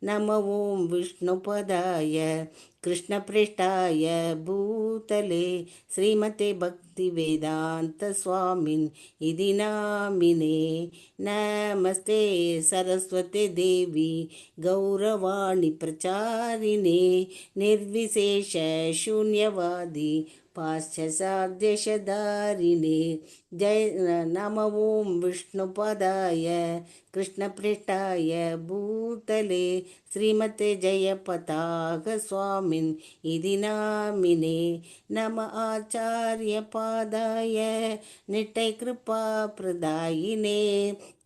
नम ॐ विष्णुपदाय कृष्णप्रेष्ठाय भूतले श्रीमते भक्तिवेदान्तस्वामिन् इति नामिने। नमस्ते सरस्वती देवी गौरवाणी प्रचारिणे निर्विशेष शून्यवादी पाश्चात्यदेशधारिणे। जय नम ॐ विष्णुपदाय कृष्णप्रेष्ठाय भूतले श्रीमते जयपताक स्वामिन् इति नामिने। नम आचार्यपादाय निट्टैकृपाप्रदायिने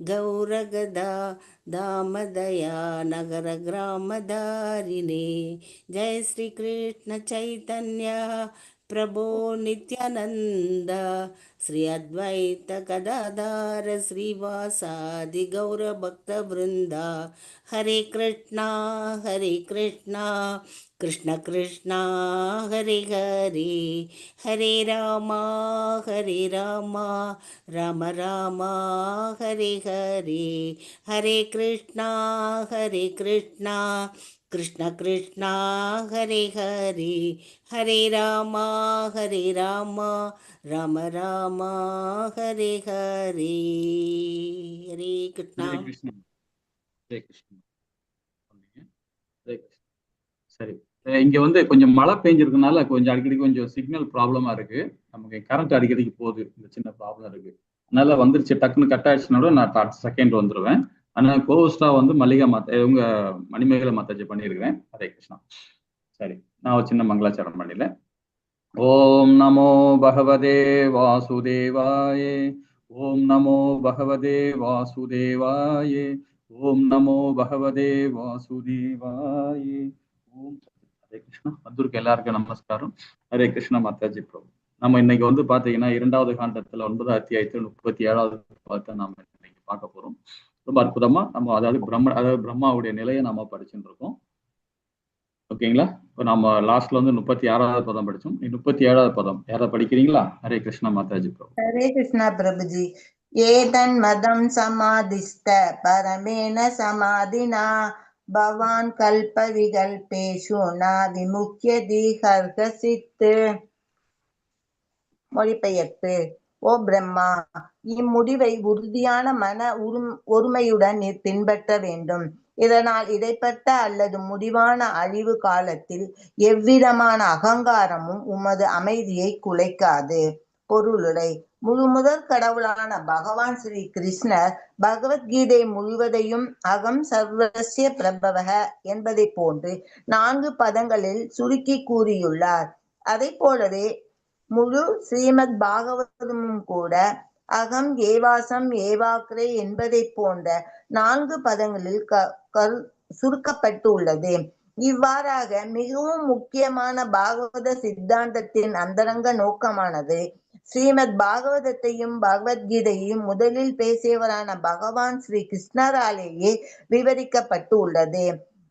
गौरगदा दामदया नगरग्रामधारिणे। जय श्रीकृष्ण चैतन्य प्रभो नित्यानंद श्री अद्वैत गदाधार श्रीवासादि गौर भक्त वृंद। हरे कृष्णा हरे कृष्णा कृष्ण कृष्णा हरे हरे, हरे रामा हरे रामा राम रामा हरे हरे, हरे कृष्णा हरे कृष्णा कृष्ण कृष्णा हरे हरे, हरे रामा हरे रामा राम रामा हरे हरे। हरे कृष्णा। ஹரே கிருஷ்ணா. ஹரே கிருஷ்ணா. ஹரே கிருஷ்ணா. சரி, இங்க வந்து கொஞ்சம் மழை பெஞ்சிருக்கனால கொஞ்சம் அடிக்கடி கொஞ்சம் சிக்னல் ப்ராப்ளமா இருக்கு. நமக்கு கரண்ட் அடிக்கடிக்கு போகுது. இந்த சின்ன ப்ராப்ளம் இருக்கு. அதனால வந்துருச்சு, டக்குன்னு கட் ஆயிடுச்சுனாலும் நான் செகண்ட் வந்துருவேன். ஆனா கோஸ்டா வந்து மல்லிகா மாதா, இவங்க மணிமேகலை மாதாஜி பண்ணியிருக்கிறேன். ஹரே கிருஷ்ணா. சரி, நான் ஒரு சின்ன மங்களாச்சாரம் பண்ணிடல. ஓம் நமோ பகவதே வாசுதேவாயே. ஓம் நமோ பகவதே வாசுதேவாயே. ஓம் நமோ பகவதே வாசுதேவாயே. ஓம். ஹரே கிருஷ்ணா. வந்திருக்க எல்லாருக்கும் நமஸ்காரம். ஹரே கிருஷ்ணா மாதாஜி பிரபு. நம்ம இன்னைக்கு வந்து பாத்தீங்கன்னா இரண்டாவது காண்டத்துல 9வது அத்தியாயத்துல 37வது பாடத்தை நாம இன்னைக்கு பார்க்க போறோம். ரொம்ப அற்புதமா நம்ம அதாவது அதாவது பிரம்மாவுடைய நிலையை நாம படிச்சுட்டு இருக்கோம். ஓகேங்களா? இப்போ நம்ம லாஸ்ட்ல வந்து 36வது பதம் படிச்சோம். 37வது பதம் யாராவது படிக்கிறீங்களா? ஹரே கிருஷ்ணா மாதாஜி பிரபு. ஹரே கிருஷ்ணா பிரபுஜி. ஏதன்மதம் சமாதிஸ்த பரமேண சமாதினா பவான் கல்ப விகல்பேஷு ந விமுக்கியதி ஹர்ஹசித். மொழிபெயர்ப்பு: ஓ பிரம்மா, இம்முடிவை உறுதியான மன ஒருமையுடன் நீர் பின்பற்ற வேண்டும். இதனால் இடைப்பட்ட அல்லது முடிவான அழிவு காலத்தில் எவ்விதமான அகங்காரமும் உமது அமைதியை குலைக்காது. பொருளுரை: முழுமுதற் கடவுளான பகவான் ஸ்ரீ கிருஷ்ணர் பகவத்கீதை முழுவதையும் அகம் சர்வஸ்ய பிரபவக என்பதை போன்று 4 பதங்களில் சுருக்கி கூறியுள்ளார். அதை போலவே முழு ஸ்ரீமத் பாகவதமும் கூட அகம் ஏவாசம் ஏவாக்ரே என்பதை போன்ற 4 பதங்களில் சுருக்கப்பட்டு உள்ளது. இவ்வாறாக மிகவும் முக்கியமான பாகவத சித்தாந்தத்தின் அந்தரங்க நோக்கமானது ஸ்ரீமத் பாகவதத்தையும் பகவத்கீதையையும் முதலில் பேசியவரான பகவான் ஸ்ரீ கிருஷ்ணராலேயே விவரிக்கப்பட்டு உள்ளது.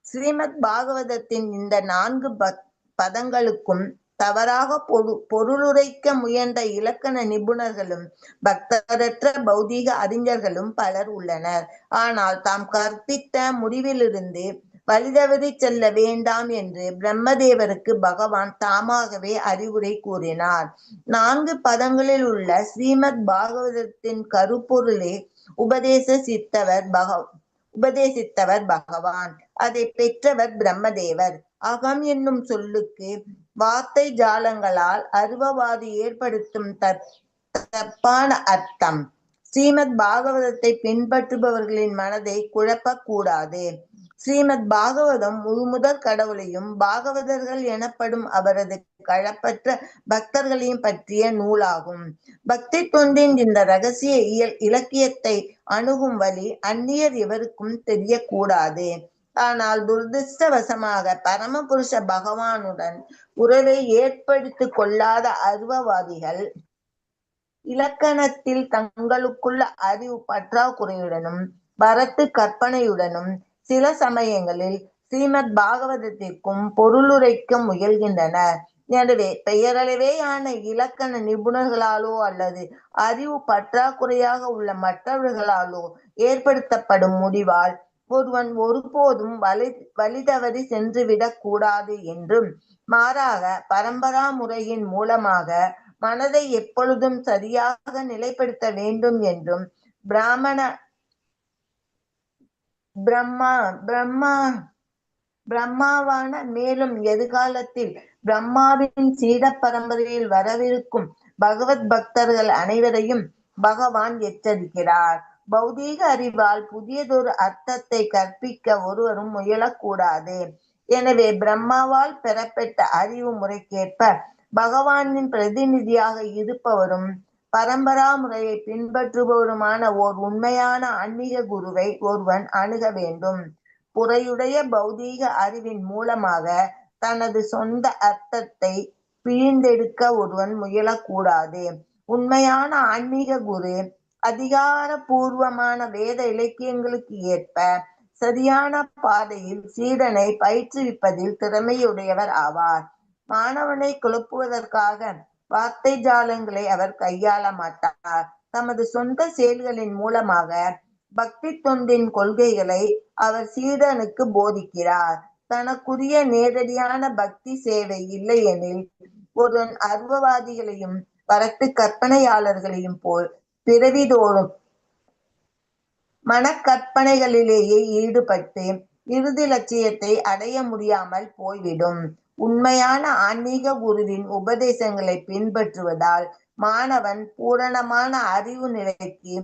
ஸ்ரீமத் பாகவதத்தின் இந்த 4 பதங்களுக்கும் தவறாக பொருளுரைக்க முயன்ற இலக்கண நிபுணர்களும் பக்தரற்ற பௌதீக அறிஞர்களும் பலர் உள்ளனர். ஆனால் தாம் கற்பித்த முடிவிலிருந்து வழிதவறி செல்ல வேண்டாம் என்று பிரம்மதேவருக்கு பகவான் தாமாகவே அறிவுரை கூறினார். 4 பதங்களில் உள்ள ஸ்ரீமத் பாகவதத்தின் கருப்பொருளே உபதேசித்தவர் பகவான், அதை பெற்றவர் பிரம்மதேவர். அகம் என்னும் சொல்லுக்கு வார்த்தை ஜாலங்களால் அருவவாதி ஏற்படுத்தும் தப்பான அர்த்தம் ஸ்ரீமத் பாகவதத்தை பின்பற்றுபவர்களின் மனதை குழப்பக்கூடாது. ஸ்ரீமத் பாகவதம் முழுமுதற் கடவுளையும் பாகவதர்கள் எனப்படும் அவரது களப்பற்ற பக்தர்களையும் பற்றிய நூலாகும். பக்தி தொண்டின் இந்த ரகசிய இலக்கியத்தை அணுகும் வழி அந்நியர் எவருக்கும் தெரியக்கூடாது. ஆனால் துரதிருஷ்டவசமாக பரமபுருஷ பகவானுடன் உறவை ஏற்படுத்திக் கொள்ளாத அருவவாதிகள் இலக்கணத்தில் தங்களுக்குள்ள அறிவு பற்றாக்குறையுடனும் வரத்து கற்பனையுடனும் சில சமயங்களில் ஸ்ரீமத் பாகவதத்திற்கும் பொருளுரைக்க முயல்கின்றனர். எனவே பெயரளவேயான இலக்கண நிபுணர்களாலோ அல்லது அறிவு பற்றாக்குறையாக உள்ள மற்றவர்களாலோ ஏற்படுத்தப்படும் முடிவால் ஒருவன் ஒருபோதும் வழி தவறி சென்றுவிடக் கூடாது என்றும், மாறாக பரம்பரா முறையின் மூலமாக மனதை எப்பொழுதும் சரியாக நிலைப்படுத்த வேண்டும் என்றும் பிராமண பிரம்மா பிரம்மா பிரம்மாவான மேலும் எதிர்காலத்தில் பிரம்மாவின் சீட பரம்பரையில் வரவிருக்கும் பகவத் பக்தர்கள் அனைவரையும் பகவான் எச்சரிக்கிறார். பௌதீக அறிவால் புதியதொரு அர்த்தத்தை கற்பிக்க ஒருவரும் முயலக்கூடாது. எனவே பிரம்மாவால் பெறப்பட்ட அறிவு முறைக்கேற்ப பகவானின் பிரதிநிதியாக இருப்பவரும் பரம்பரா முறையை பின்பற்றுபவருமான ஓர் உண்மையான ஆன்மீக குருவை ஒருவன் அணுக வேண்டும். குறையுடைய பௌதீக அறிவின் மூலமாக தனது சொந்த அர்த்தத்தை பிழிந்தெடுக்க ஒருவன் முயலக்கூடாது. உண்மையான ஆன்மீக குரு அதிகாரபூர்வமான வேத இலக்கியங்களுக்கு ஏற்ப சரியான பாதையில் சீடனை பயிற்றுவிப்பதில் திறமையுடையவர் ஆவார். மாணவனை குழப்புவதற்காக வார்த்தை ஜாலங்களை அவர் கையாள மாட்டார். தமது சொந்த செயல்களின் மூலமாக பக்தி தொண்டின் கொள்கைகளை அவர் சீடனுக்கு போதிக்கிறார். தனக்குரிய நேரடியான பக்தி சேவை இல்லையெனில் ஒருவன் அருவவாதிகளையும் வரத்து கற்பனையாளர்களையும் போல் பிறவிதோறும் மனக்கற்பனைகளிலேயே ஈடுபட்டு இறுதி லட்சியத்தை அடைய முடியாமல் போய்விடும். உண்மையான ஆன்மீக குருவின் உபதேசங்களை பின்பற்றுவதால் மாணவன் பூரணமான அறிவு நிலைக்கு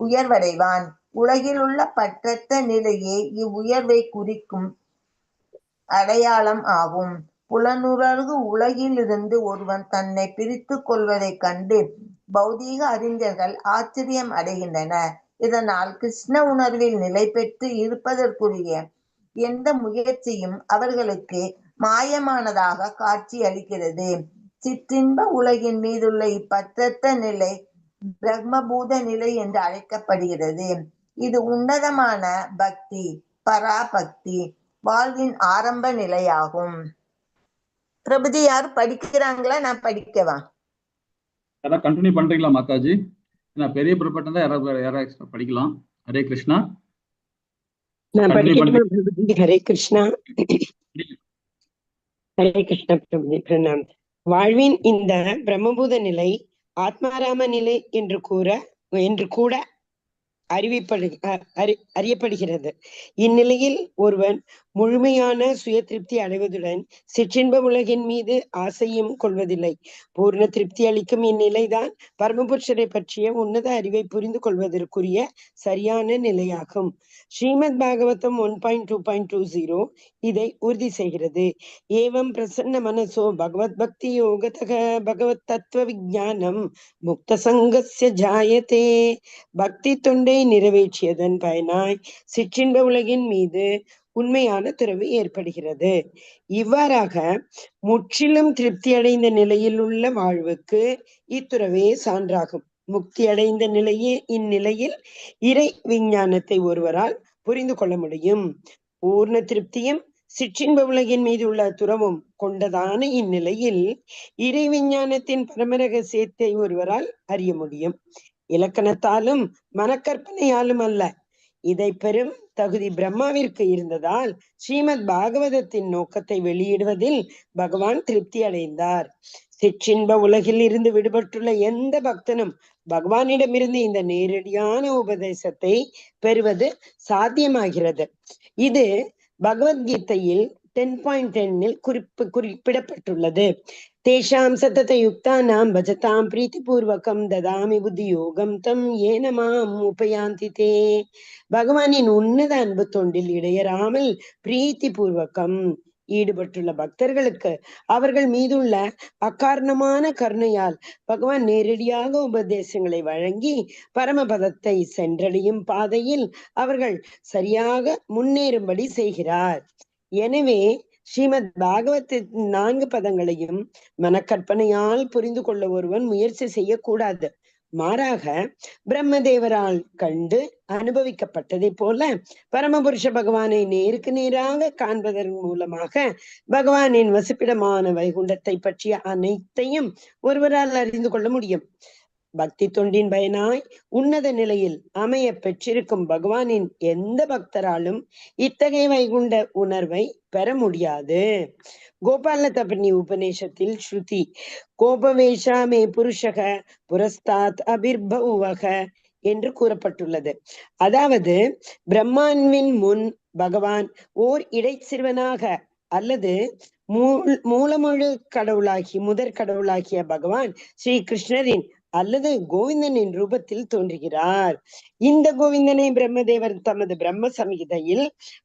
உயர்வடைவான். உலகில் உள்ள பற்றற்ற நிலையே இவ்வுயர்வை குறிக்கும் அடையாளம் ஆகும். புலனுணர்வு உலகிலிருந்து ஒருவன் தன்னை பிரித்து கொள்வதைக் கண்டு பௌதீக அறிஞர்கள் ஆச்சரியம் அடைகின்றனர். இதனால் கிருஷ்ண உணர்வில் நிலை பெற்று இருப்பதற்குரிய எந்த முயற்சியும் அவர்களுக்கு மாயமானதாக காட்சி அளிக்கிறது. சிற்றின்ப உலகின் மீதுள்ள இப்பற்றற்ற நிலை பிரம்மபூத நிலை என்று அழைக்கப்படுகிறது. இது உன்னதமான பக்தி, பராபக்தி வாழ்வின் ஆரம்ப நிலையாகும். பிரபுஜி, யார் படிக்கிறாங்களா? நான் படிக்கவா? யாராவது கண்டினியூ பண்றீங்களா மாதாஜி? நான் பெரிய பிறப்பட்டு தான் யாராவது யாராவது எக்ஸ்ட்ரா படிக்கலாம். ஹரே கிருஷ்ணா. நான் கண்டினியூ படிக்கட்டுமா பண்றீங்க. பிரபுஜி? ஹரே கிருஷ்ணா. ஹரே கிருஷ்ணா பிரபுஜி, பிரணாம். வாழ்வின் இந்த பிரம்மபூத நிலை ஆத்மாராம நிலை என்று கூட அறியப்படுகிறது. இந்நிலையில் ஒருவன் முழுமையான சுய திருப்தி அடைவதுடன் சிற்றின்ப உலகின் மீது ஆசையும் கொள்வதில்லை. பூர்ண திருப்தி அளிக்கும் இந்நிலைதான் பரமபுருஷரை பற்றிய உன்னத அறிவை புரிந்து கொள்வதற்குரிய சரியான நிலையாகும். ஸ்ரீமத் பாகவதம் 1.2.20 இதை உறுதி செய்கிறது. ஏவம் பிரசன்ன மனசோ பகவத் பக்தி யோகதக பகவத் தத்துவ விஞ்ஞானம் முக்த சங்கஸ்ய ஜாயதே. பக்தி தொண்டை நிறைவேற்றியதன் பயனாய் சிற்றின்ப உலகின் மீது உண்மையான துறவு ஏற்படுகிறது. இவ்வாறாக முற்றிலும் திருப்தி அடைந்த நிலையில் உள்ள வாழ்வுக்கு இத்துறவே சான்றாகும். முக்தி அடைந்த நிலையே இந்நிலையில் இறை விஞ்ஞானத்தை ஒருவரால் புரிந்து கொள்ள முடியும். பூர்ண திருப்தியும் சிற்றின்ப உலகின் மீது உள்ள துறவும் கொண்டதான இந்நிலையில் இறை விஞ்ஞானத்தின் பரமரகசியத்தை ஒருவரால் அறிய முடியும். இலக்கணத்தாலும் மனக்கற்பனையாலும் அல்ல. இதை பெறும் தகுதி பிரம்மாவிற்கு இருந்ததால் ஸ்ரீமத் பாகவதத்தின் நோக்கத்தை வெளியிடுவதில் பகவான் திருப்தி அடைந்தார். சிற்றின்ப உலகில் இருந்து விடுபட்டுள்ள எந்த பக்தனும் பகவானிடமிருந்து இந்த நேரடியான உபதேசத்தை பெறுவது சாத்தியமாகிறது. இது பகவத்கீதையில் 10.10 குறிப்பிடப்பட்டுள்ளது. தேஷாம் சதத யுக்தானாம் பஜதாம் பிரீத்திபூர்வகம் ததாமி புத்தி யோகம் தம் ஏன மாம் உபயாந்தி தே. பகவானின் உன்னத அன்பு தொண்டில் இடையறாமல் பிரீத்தி பூர்வகம் ஈடுபட்டுள்ள பக்தர்களுக்கு அவர்கள் மீதுள்ள அக்காரணமான கருணையால் பகவான் நேரடியாக உபதேசங்களை வழங்கி பரமபதத்தை சென்றடையும் பாதையில் அவர்கள் சரியாக முன்னேறும்படி செய்கிறார். எனவே ஸ்ரீமத் பாகவத்தின் 4 பதங்களையும் மனக்கற்பனையால் புரிந்து கொள்ள ஒருவன் முயற்சி செய்யக்கூடாது. மாறாக பிரம்மதேவரால் கண்டு அனுபவிக்கப்பட்டதை போல பரமபுருஷ பகவானை நேருக்கு நேராக காண்பதன் மூலமாக பகவானின் வசிப்பிடமான வைகுண்டத்தை பற்றிய அனைத்தையும் ஒருவரால் அறிந்து கொள்ள முடியும். பக்தி தொண்டின் பயனாய் உன்னத நிலையில் அமைய பெற்றிருக்கும் பகவானின் எந்த பக்தராலும் இத்தகைய வைகுண்ட உணர்வை பெற முடியாது. கோபால தபனி உபநிஷத்தில் ஸ்ருதி கோபவேஷாமே புருஷக புரஸ்தாத் அபிர்பவக என்று கூறப்பட்டுள்ளது. அதாவது பிரம்மான்வின் முன் பகவான் ஓர் இடைச்சிறுவனாக அல்லது மூலமுழு கடவுளாகி முதற் கடவுளாகிய பகவான் ஸ்ரீ கிருஷ்ணரின் அல்லது கோவிந்தனின் ரூபத்தில் தோன்றுகிறார். இந்த கோவிந்தனை பிரம்மதேவர் தமது பிரம்ம சம்ஹிதையில்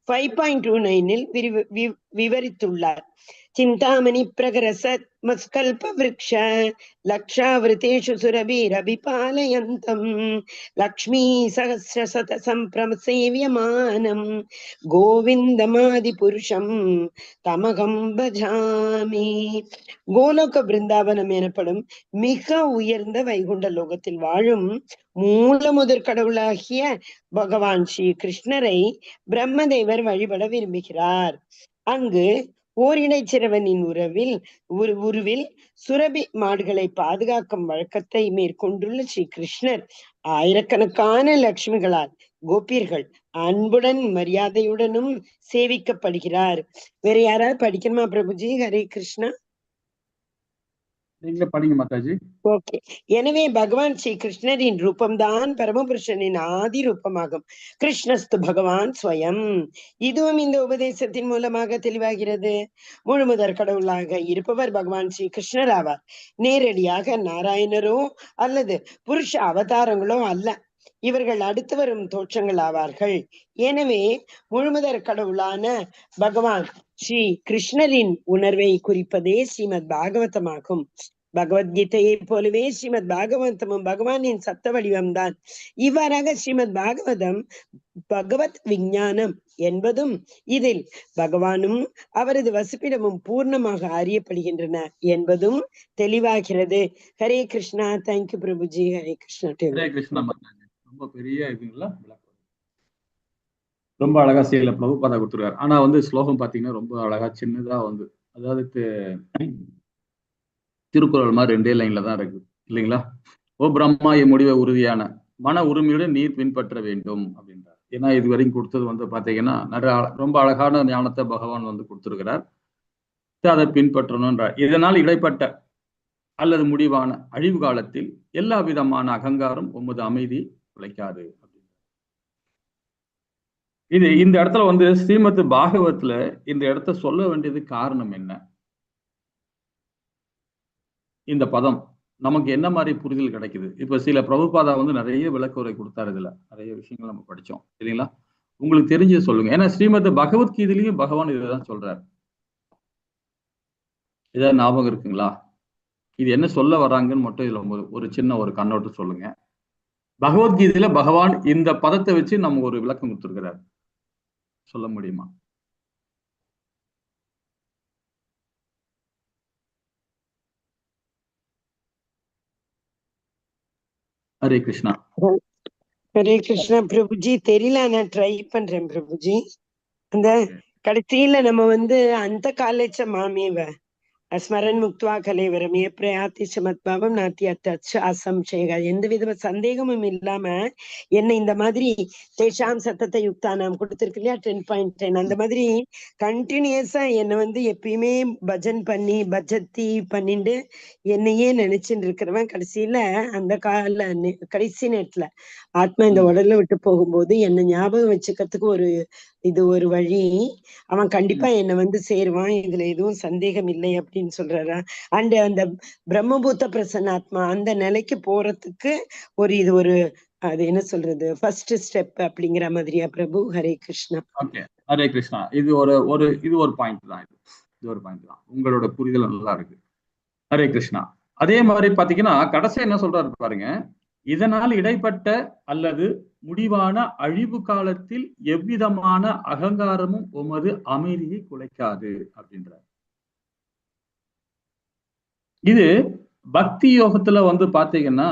5.29 விவரித்துள்ளார். சிந்தாமணி பிரகரச மஸ்கல்ப விருக்ஷ லக்ஷாவிருத்தேஷு சுரபிரபிபாலயந்தம் லக்ஷ்மீ சகஸ்ரசத சம்பிரமசேவியமானம் கோவிந்தமாதி புருஷம் தமகம் பஜாமி. கோலோக பிருந்தாவனம் எனப்படும் மிக உயர்ந்த வைகுண்ட லோகத்தில் வாழும் மூல முதற் கடவுளாகிய பகவான் ஸ்ரீ கிருஷ்ணரை பிரம்மதேவர் வழிபட விரும்புகிறார். அங்கு ஓரிடைச்சிறவனின் உருவில் சுரபி மாடுகளை பாதுகாக்கும் வழக்கத்தை மேற்கொண்டுள்ள ஸ்ரீ கிருஷ்ணர் ஆயிரக்கணக்கான லட்சுமிகளால் கோபியர்கள் அன்புடன் மரியாதையுடனும் சேவிக்கப்படுகிறார். வேற யாராவது படிக்கணுமா பிரபுஜி? ஹரே கிருஷ்ணா. நீங்களே படிங்க மாதாஜி. ஓகே. எனவே பகவான் ஸ்ரீ கிருஷ்ணரின் ரூபம்தான் பரமபுருஷனின் ஆதி ரூபமாகும். கிருஷ்ணஸ்து பகவான் ஸ்வயம். இதுவும் இந்த உபதேசத்தின் மூலமாக தெளிவாகிறது. முழுமுதற் கடவுளாக இருப்பவர் பகவான் ஸ்ரீ கிருஷ்ணர் ஆவார். நேரடியாக நாராயணரோ அல்லது புருஷ அவதாரங்களோ அல்ல. இவர்கள் அடுத்து வரும் தோற்றங்கள் ஆவார்கள். எனவே முழுமுதற் கடவுளான பகவான் ஸ்ரீ கிருஷ்ணரின் உணர்வை குறிப்பதே ஸ்ரீமத் பாகவதமாகும். பகவத்கீதையை போலவே ஸ்ரீமத் பாகவதமும் பகவானின் சப்த வடிவம்தான். இவ்வாறாக ஸ்ரீமத் பாகவதம் பகவத் விஞ்ஞானம் என்பதும் இதில் பகவானும் அவரது வசிப்பிடமும் பூர்ணமாக அறியப்படுகின்றன என்பதும் தெளிவாகிறது. Hare Krishna. Thank you Prabhuji. Hare Krishna. Hare Krishna Mataji. ரொம்ப பெரிய இதுங்களா, ரொம்ப அழகா செய்யல பிரபுபாதா கொடுத்துருக்காரு. ஆனா வந்து ஸ்லோகம் பாத்தீங்கன்னா ரொம்ப அழகா சின்னதா வந்து, அதாவது திருக்குறள் மாதிரி 2 லைன்ல தான் இருக்கு இல்லைங்களா? ஓ பிரம்மா, என் முடிவை உறுதியான மன உரிமையுடன் நீர் பின்பற்ற வேண்டும் அப்படின்றார். ஏன்னா இது வரைக்கும் கொடுத்தது வந்து பாத்தீங்கன்னா நிறைய ரொம்ப அழகான ஞானத்தை பகவான் வந்து கொடுத்திருக்கிறார். அதை பின்பற்றணும்ன்றார். இதனால் இடைப்பட்ட அல்லது முடிவான அழிவு காலத்தில் எல்லா விதமான அகங்காரம் உமது அமைதி உழைக்காது அப்படின்னு. இது இந்த இடத்துல வந்து ஸ்ரீமத் பாகவத்துல இந்த இடத்த சொல்ல வேண்டியது காரணம் என்ன? இந்த பதம் நமக்கு என்ன மாதிரி புரிதல் கிடைக்குது? இப்ப சில பிரபுபாதா வந்து நிறைய விளக்குரை கொடுத்தாரு, இதுல நிறைய விஷயங்கள் நம்ம படிச்சோம் இல்லைங்களா? உங்களுக்கு தெரிஞ்சு சொல்லுங்க. ஏன்னா ஸ்ரீமத் பகவத்கீதையிலையும் பகவான் இதைதான் சொல்றாரு. ஏதாவது ஞாபகம் இருக்குங்களா? இது என்ன சொல்ல வராங்கன்னு மட்டும் இதுல ஒரு சின்ன ஒரு கண்ணோட்டம் சொல்லுங்க. பகவத்கீதையில பகவான் இந்த பதத்தை வச்சு நம்ம ஒரு விளக்கம் கொடுத்திருக்கிறார், சொல்ல முடியுமா? ஹரே கிருஷ்ணா. ஹரே கிருஷ்ணா பிரபுஜி. தெரியல, நான் ட்ரை பண்றேன் பிரபுஜி. அந்த கடைசியில நம்ம வந்து அந்த காலேச்ச மாமேவ ஸ்மரன் முக்துவா கலைவரம் ஏ பிரயாத்தி சமத்பாவம் நாத்தி அத்தச்ச அசம்சயக, எந்த வித சந்தேகமும் இல்லாம என்னை இந்த மாதிரி தேஷாம் சத்தத்தை யுக்தா நாம் கொடுத்திருக்கு இல்லையா 10.10, அந்த மாதிரி கண்டினியூஸா என்னை வந்து எப்பயுமே பஜன் பண்ணி பஜத்தி பண்ணிட்டு என்னையே நினைச்சுட்டு இருக்கிறவன் கடைசியில அந்த கால கடைசி நேரத்துல ஆத்மா இந்த உடல்ல விட்டு போகும்போது என்னை ஞாபகம் வச்சுக்கிறதுக்கு ஒரு இது ஒரு வழி, அவன் கண்டிப்பா என்னை வந்து சேருவான், இதுல எதுவும் சந்தேகம் இல்லை அப்படின்னு சொல்றாரா. அண்ட் அந்த பிரம்மபூத்த பிரசன்னாத்மா அந்த நிலைக்கு போறதுக்கு ஒரு இது ஒரு அது என்ன சொல்றது ஃபர்ஸ்ட் ஸ்டெப் அப்படிங்கிற மாதிரியா பிரபு? ஹரே கிருஷ்ணா. ஓகே, ஹரே கிருஷ்ணா. இது ஒரு ஒரு இது ஒரு பாயிண்ட் தான், இது ஒரு பாயிண்ட் தான். உங்களோட புரிதல் நல்லா இருக்கு. ஹரே கிருஷ்ணா. அதே மாதிரி பாத்தீங்கன்னா கடைசி என்ன சொல்றாரு பாருங்க, இதனால் இடைப்பட்ட அல்லது முடிவான அழிவு காலத்தில் எவ்விதமான அகங்காரமும் உமது அமைதியை குலைக்காது அப்படின்றார். இது பக்தி யோகத்துல வந்து பாத்தீங்கன்னா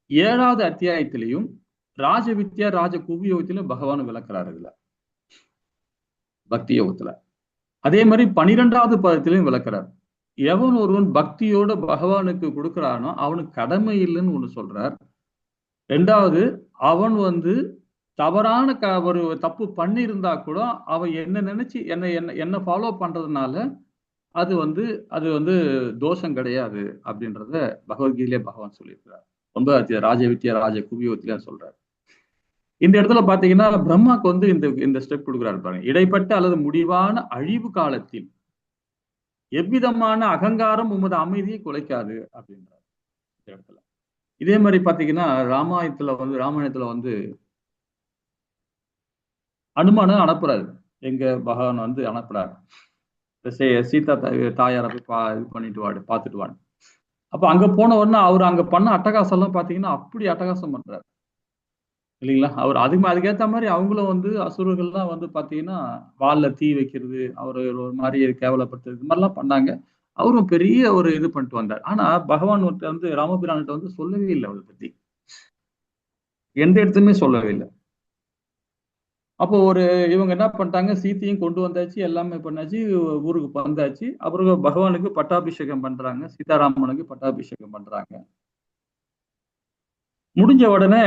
7வது அத்தியாயத்திலையும் ராஜவித்யா ராஜ குவியோகத்திலும் பகவான் விளக்குறாரு இதுல பக்தி யோகத்துல. அதே மாதிரி 12வது பதத்திலையும் விளக்குறார். எவன் ஒருவன் பக்தியோட பகவானுக்கு கொடுக்குறானோ அவனுக்கு கடமை இல்லைன்னு ஒண்ணு சொல்றார். ரெண்டாவது, அவன் வந்து தவறான ஒரு தப்பு பண்ணியிருந்தா கூட அவன் என்ன நினைச்சு என்ன என்ன என்ன ஃபாலோ பண்றதுனால அது வந்து அது வந்து தோஷம் கிடையாது அப்படின்றத பகவத்கீதையிலே பகவான் சொல்லியிருக்கிறார். 9வது ராஜவித்யா ராஜ குவியோத்தில சொல்றாரு. இந்த இடத்துல பாத்தீங்கன்னா பிரம்மாக்கு வந்து இந்த இந்த ஸ்டெப் கொடுக்குறாரு பாருங்க. இடைப்பட்ட அல்லது முடிவான அழிவு காலத்தில் எவ்விதமான அகங்காரம் உமது அமைதியை குலைக்காது அப்படின்றார் இந்த இடத்துல. இதே மாதிரி பாத்தீங்கன்னா ராமாயணத்துல வந்து அனுமான அனுப்புறாரு. எங்க பகவான் வந்து அனுப்புறாரு, சீதா தாயாரை போய் இது பண்ணிட்டு வாடு பார்த்துட்டு வாடு. அப்ப அங்க போன உடனே அவர் அங்க பண்ண அட்டகாசம் எல்லாம் பாத்தீங்கன்னா அப்படி அட்டகாசம் பண்றாரு இல்லைங்களா. அவர் அதுக்கேற்ற மாதிரி அவங்களும் வந்து அசுரர்கள்லாம் வந்து பாத்தீங்கன்னா வால்ல தீ வைக்கிறது, அவர் ஒரு மாதிரி கேவலப்படுத்துறது, இது மாதிரிலாம் பண்ணாங்க. அவரும் பெரிய ஒரு இது பண்ணிட்டு வந்தார். ஆனா பகவான் வந்து ராமபிரான்கிட்ட வந்து சொல்லவே இல்லை, அவரை பத்தி எந்த இடத்துலயுமே சொல்லவே இல்லை. அப்போ ஒரு இவங்க என்ன பண்ணிட்டாங்க, சீத்தையும் கொண்டு வந்தாச்சு, எல்லாமே பண்ணாச்சு, ஊருக்கு வந்தாச்சு. அப்புறம் பகவானுக்கு பட்டாபிஷேகம் பண்றாங்க, சீதாராமனுக்கு பட்டாபிஷேகம் பண்றாங்க. முடிஞ்ச உடனே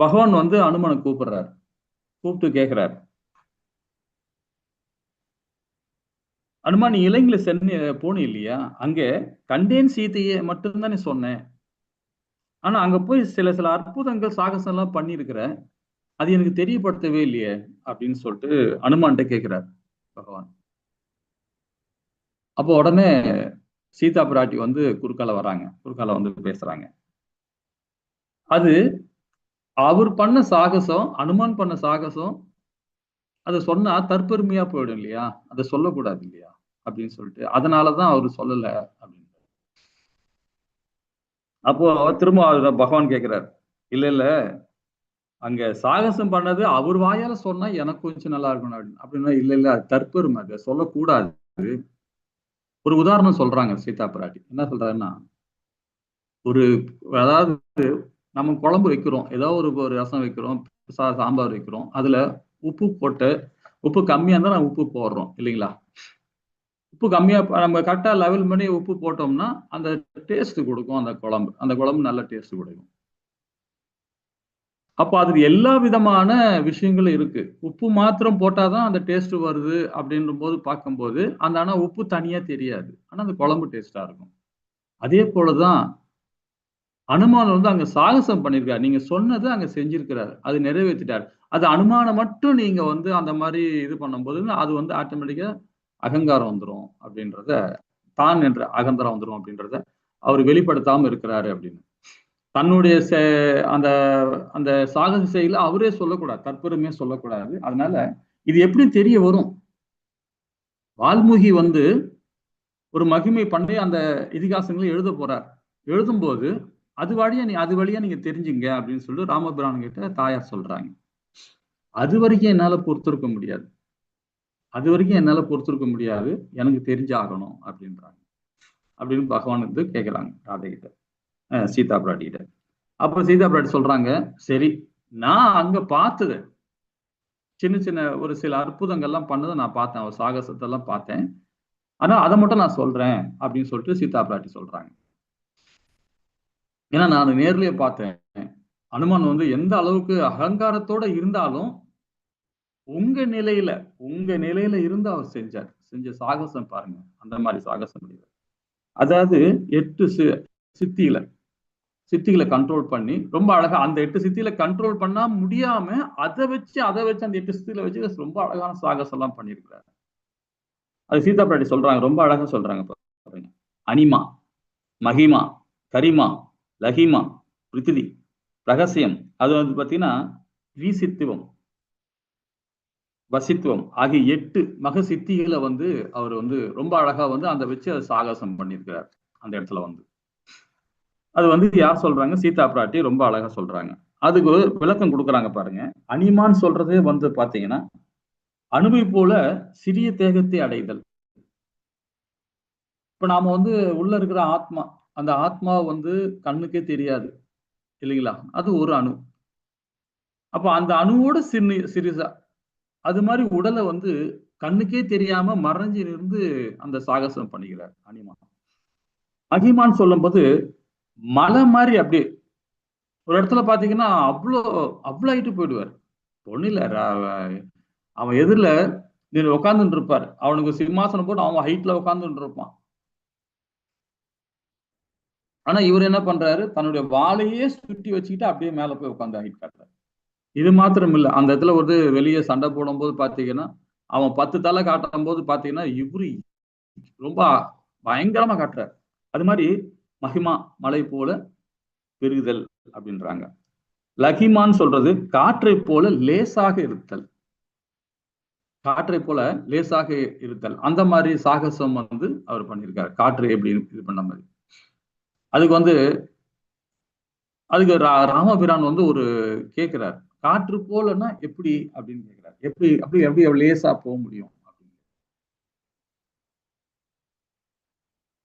பகவான் வந்து அனுமனை கூப்பிடுறாரு. கூப்பிட்டு கேட்கிறாரு, அனுமான் நீ இலங்கையில சென்னை போன இல்லையா, அங்க கண்டேன் சீதையை மட்டும்தானே சொன்னேன், ஆனா அங்க போய் சில சில அற்புதங்கள் சாகசம் எல்லாம் பண்ணியிருக்கிற, அது எனக்கு தெரியப்படுத்தவே இல்லையே அப்படின்னு சொல்லிட்டு அனுமான்கிட்ட கேட்கிறார் பகவான். அப்போ உடனே சீதா பிராட்டி வந்து குறுக்கால வராங்க, குறுக்கால வந்து பேசுறாங்க. அது அவர் பண்ண சாகசம், அனுமான் பண்ண சாகசம், அதை சொன்னா தற்பெருமையா போயிடும் இல்லையா, அதை சொல்லக்கூடாது இல்லையா அப்படின்னு சொல்லிட்டு அதனாலதான் அவரு சொல்லல அப்படின்னு. அப்போ திரும்ப பகவான் கேட்கிறார், இல்ல இல்ல அங்க சாகசம் பண்ணது அவர் வாயால சொன்னா எனக்கு கொஞ்சம் நல்லா இருக்கணும் அப்படின்னு. அப்படின்னா இல்ல இல்ல அது தற்பெருமை, அதை சொல்லக்கூடாது. ஒரு உதாரணம் சொல்றாங்க சீதா பிராட்டி. என்ன சொல்றாருன்னா, ஒரு அதாவது நம்ம குழம்பு வைக்கிறோம், ஏதோ ஒரு ஒரு ரசம் வைக்கிறோம், சாம்பார் வைக்கிறோம், அதுல உப்பு போட்டு உப்பு கம்மியா இருந்தா நம்ம உப்பு போடுறோம் இல்லைங்களா. உப்பு கம்மியா நம்ம கரெக்டா லெவல் பண்ணி உப்பு போட்டோம்னா அந்த டேஸ்ட் கொடுக்கும், அந்த குழம்பு அந்த குழம்பு நல்ல டேஸ்ட் கொடுக்கும். அப்போ அது எல்லா விதமான விஷயங்களும் இருக்கு. உப்பு மாத்திரம் போட்டாதான் அந்த டேஸ்ட் வருது அப்படின்ற போது பார்க்கும்போது அந்த ஆனா உப்பு தனியா தெரியாது, ஆனா அந்த குழம்பு டேஸ்டா இருக்கும். அதே போலதான் அனுமான் வந்து அங்க சாகசம் பண்ணிருக்காரு, நீங்க சொன்னது அங்க செஞ்சிருக்கிறாரு, அது நிறைவேற்றிட்டாரு. அது அனுமானம் மட்டும் நீங்க வந்து அந்த மாதிரி இது பண்ணும்போது அது வந்து ஆட்டோமேட்டிக்கா அகங்காரம் வந்துடும் அப்படின்றத, தான் என்ற அகங்காரம் வந்துடும் அப்படின்றத அவர் வெளிப்படுத்தாம இருக்கிறாரு அப்படின்னு. தன்னுடைய அந்த அந்த சாகச செயல அவரே சொல்லக்கூடாது, தற்பெருமையே சொல்லக்கூடாது. அதனால இது எப்படி தெரிய வரும், வால்மீகி வந்து ஒரு மகிமை பண்ணி அந்த இதிகாசங்களை எழுத போறார். எழுதும்போது அது வழியா நீங்க தெரிஞ்சுங்க அப்படின்னு சொல்லிட்டு ராமபிரான் கிட்ட தாயார் சொல்றாங்க. அது வரைக்கும் என்னால பொறுத்திருக்க முடியாது, அது வரைக்கும் என்னால பொறுத்திருக்க முடியாது, எனக்கு தெரிஞ்சாகணும் அப்படின்றாங்க. அப்படின்னு பகவான் வந்து கேட்கிறாங்க ராதை கிட்ட, சீதா பிராட்டி கிட்ட. அப்ப சீதா பிராட்டி சொல்றாங்க, சரி நான் அங்க பார்த்தது சின்ன சின்ன ஒரு சில அற்புதங்கள்லாம் பண்ணதை நான் பார்த்தேன், அவர் சாகசத்தெல்லாம் பார்த்தேன், ஆனா அதை மட்டும் நான் சொல்றேன் அப்படின்னு சொல்லிட்டு சீதா பிராட்டி சொல்றாங்க. ஏன்னா நான் நேர்லயே பார்த்தேன், அனுமான் வந்து எந்த அளவுக்கு அகங்காரத்தோட இருந்தாலும் உங்க நிலையில இருந்து அவர் செஞ்சார், செஞ்ச சாகசம் பாருங்க, அந்த மாதிரி சாகசம் முடியாது. அதாவது 8 சித்திகளை கண்ட்ரோல் பண்ணி ரொம்ப அழகா அந்த 8 சித்திகளை கண்ட்ரோல் பண்ணா முடியாம அதை வச்சு அந்த 8 சித்திகளை வச்சு ரொம்ப அழகான சாகசம் எல்லாம் பண்ணியிருக்கிறாரு. அது சீதா பிராட்டி சொல்றாங்க, ரொம்ப அழகா சொல்றாங்க பாருங்க. அனிமா, மகிமா, கரிமா, லகிமா, பிருத்திவி, ரகசியம், அது வந்து பாத்தீங்கன்னா வீசித்துவம், வசித்துவம் ஆகிய 8 மக சித்திகளை வந்து அவர் வந்து ரொம்ப அழகா வந்து அந்த வச்சு அதை சாகசம் பண்ணியிருக்கிறார் அந்த இடத்துல வந்து. அது வந்து யார் சொல்றாங்க, சீதா பிராட்டி ரொம்ப அழகா சொல்றாங்க. அதுக்கு விளக்கம் கொடுக்குறாங்க பாருங்க. அனிமான்னு சொல்றதே வந்து பாத்தீங்கன்னா அணுவை போல சிறிய தேகத்தை அடைதல். இப்ப நாம வந்து உள்ள இருக்கிற ஆத்மா, அந்த ஆத்மா வந்து கண்ணுக்கே தெரியாது இல்லைங்களா, அது ஒரு அணு. அப்ப அந்த அணுவோட சிறிசா அது மாதிரி உடலை வந்து கண்ணுக்கே தெரியாம மறைஞ்சு இருந்து அந்த சாகசம் பண்ணிக்கிறார் அனிமா. மகிமான்னு சொல்லும்போது மலை மாதிரி அப்படியே ஒரு இடத்துல பாத்தீங்கன்னா அவ்வளோ அவ்வளோ ஹைட்டு போயிடுவார். ஒன்றும் இல்லை, அவன் எதிரில் நீ உட்காந்துட்டு இருப்பார், அவனுக்கு சிம்மாசனம் போட்டு அவன் ஹைட்ல உட்காந்துட்டு இருப்பான். ஆனா இவர் என்ன பண்றாரு, தன்னுடைய வாளையே சுட்டி வச்சுக்கிட்டு அப்படியே மேல போய் உட்காந்து ஹைட் காட்டுறாரு. இது மாத்திரம் இல்லை, அந்த இடத்துல ஒரு வெளியே சண்டை போடும்போது பாத்தீங்கன்னா அவன் 10 தலை காட்டும் போது பாத்தீங்கன்னா இவரு ரொம்ப பயங்கரமா காட்டுறாரு. அது மாதிரி மகிமா மலை போல பெருகுதல் அப்படின்றாங்க. லகிமான்னு சொல்றது காற்றை போல லேசாக இருத்தல், காற்றை போல லேசாக இருத்தல். அந்த மாதிரி சாகசம் வந்து அவர் பண்ணியிருக்காரு. காற்று எப்படி இது பண்ண மாதிரி. அதுக்கு வந்து அதுக்கு ராமபிரான் வந்து ஒரு கேட்கிறார், காற்று போலன்னா எப்படி அப்படின்னு கேட்கிறார். எப்படி அப்படி எப்படி அவ்வளவு லேசா போக முடியும் அப்படின்னு.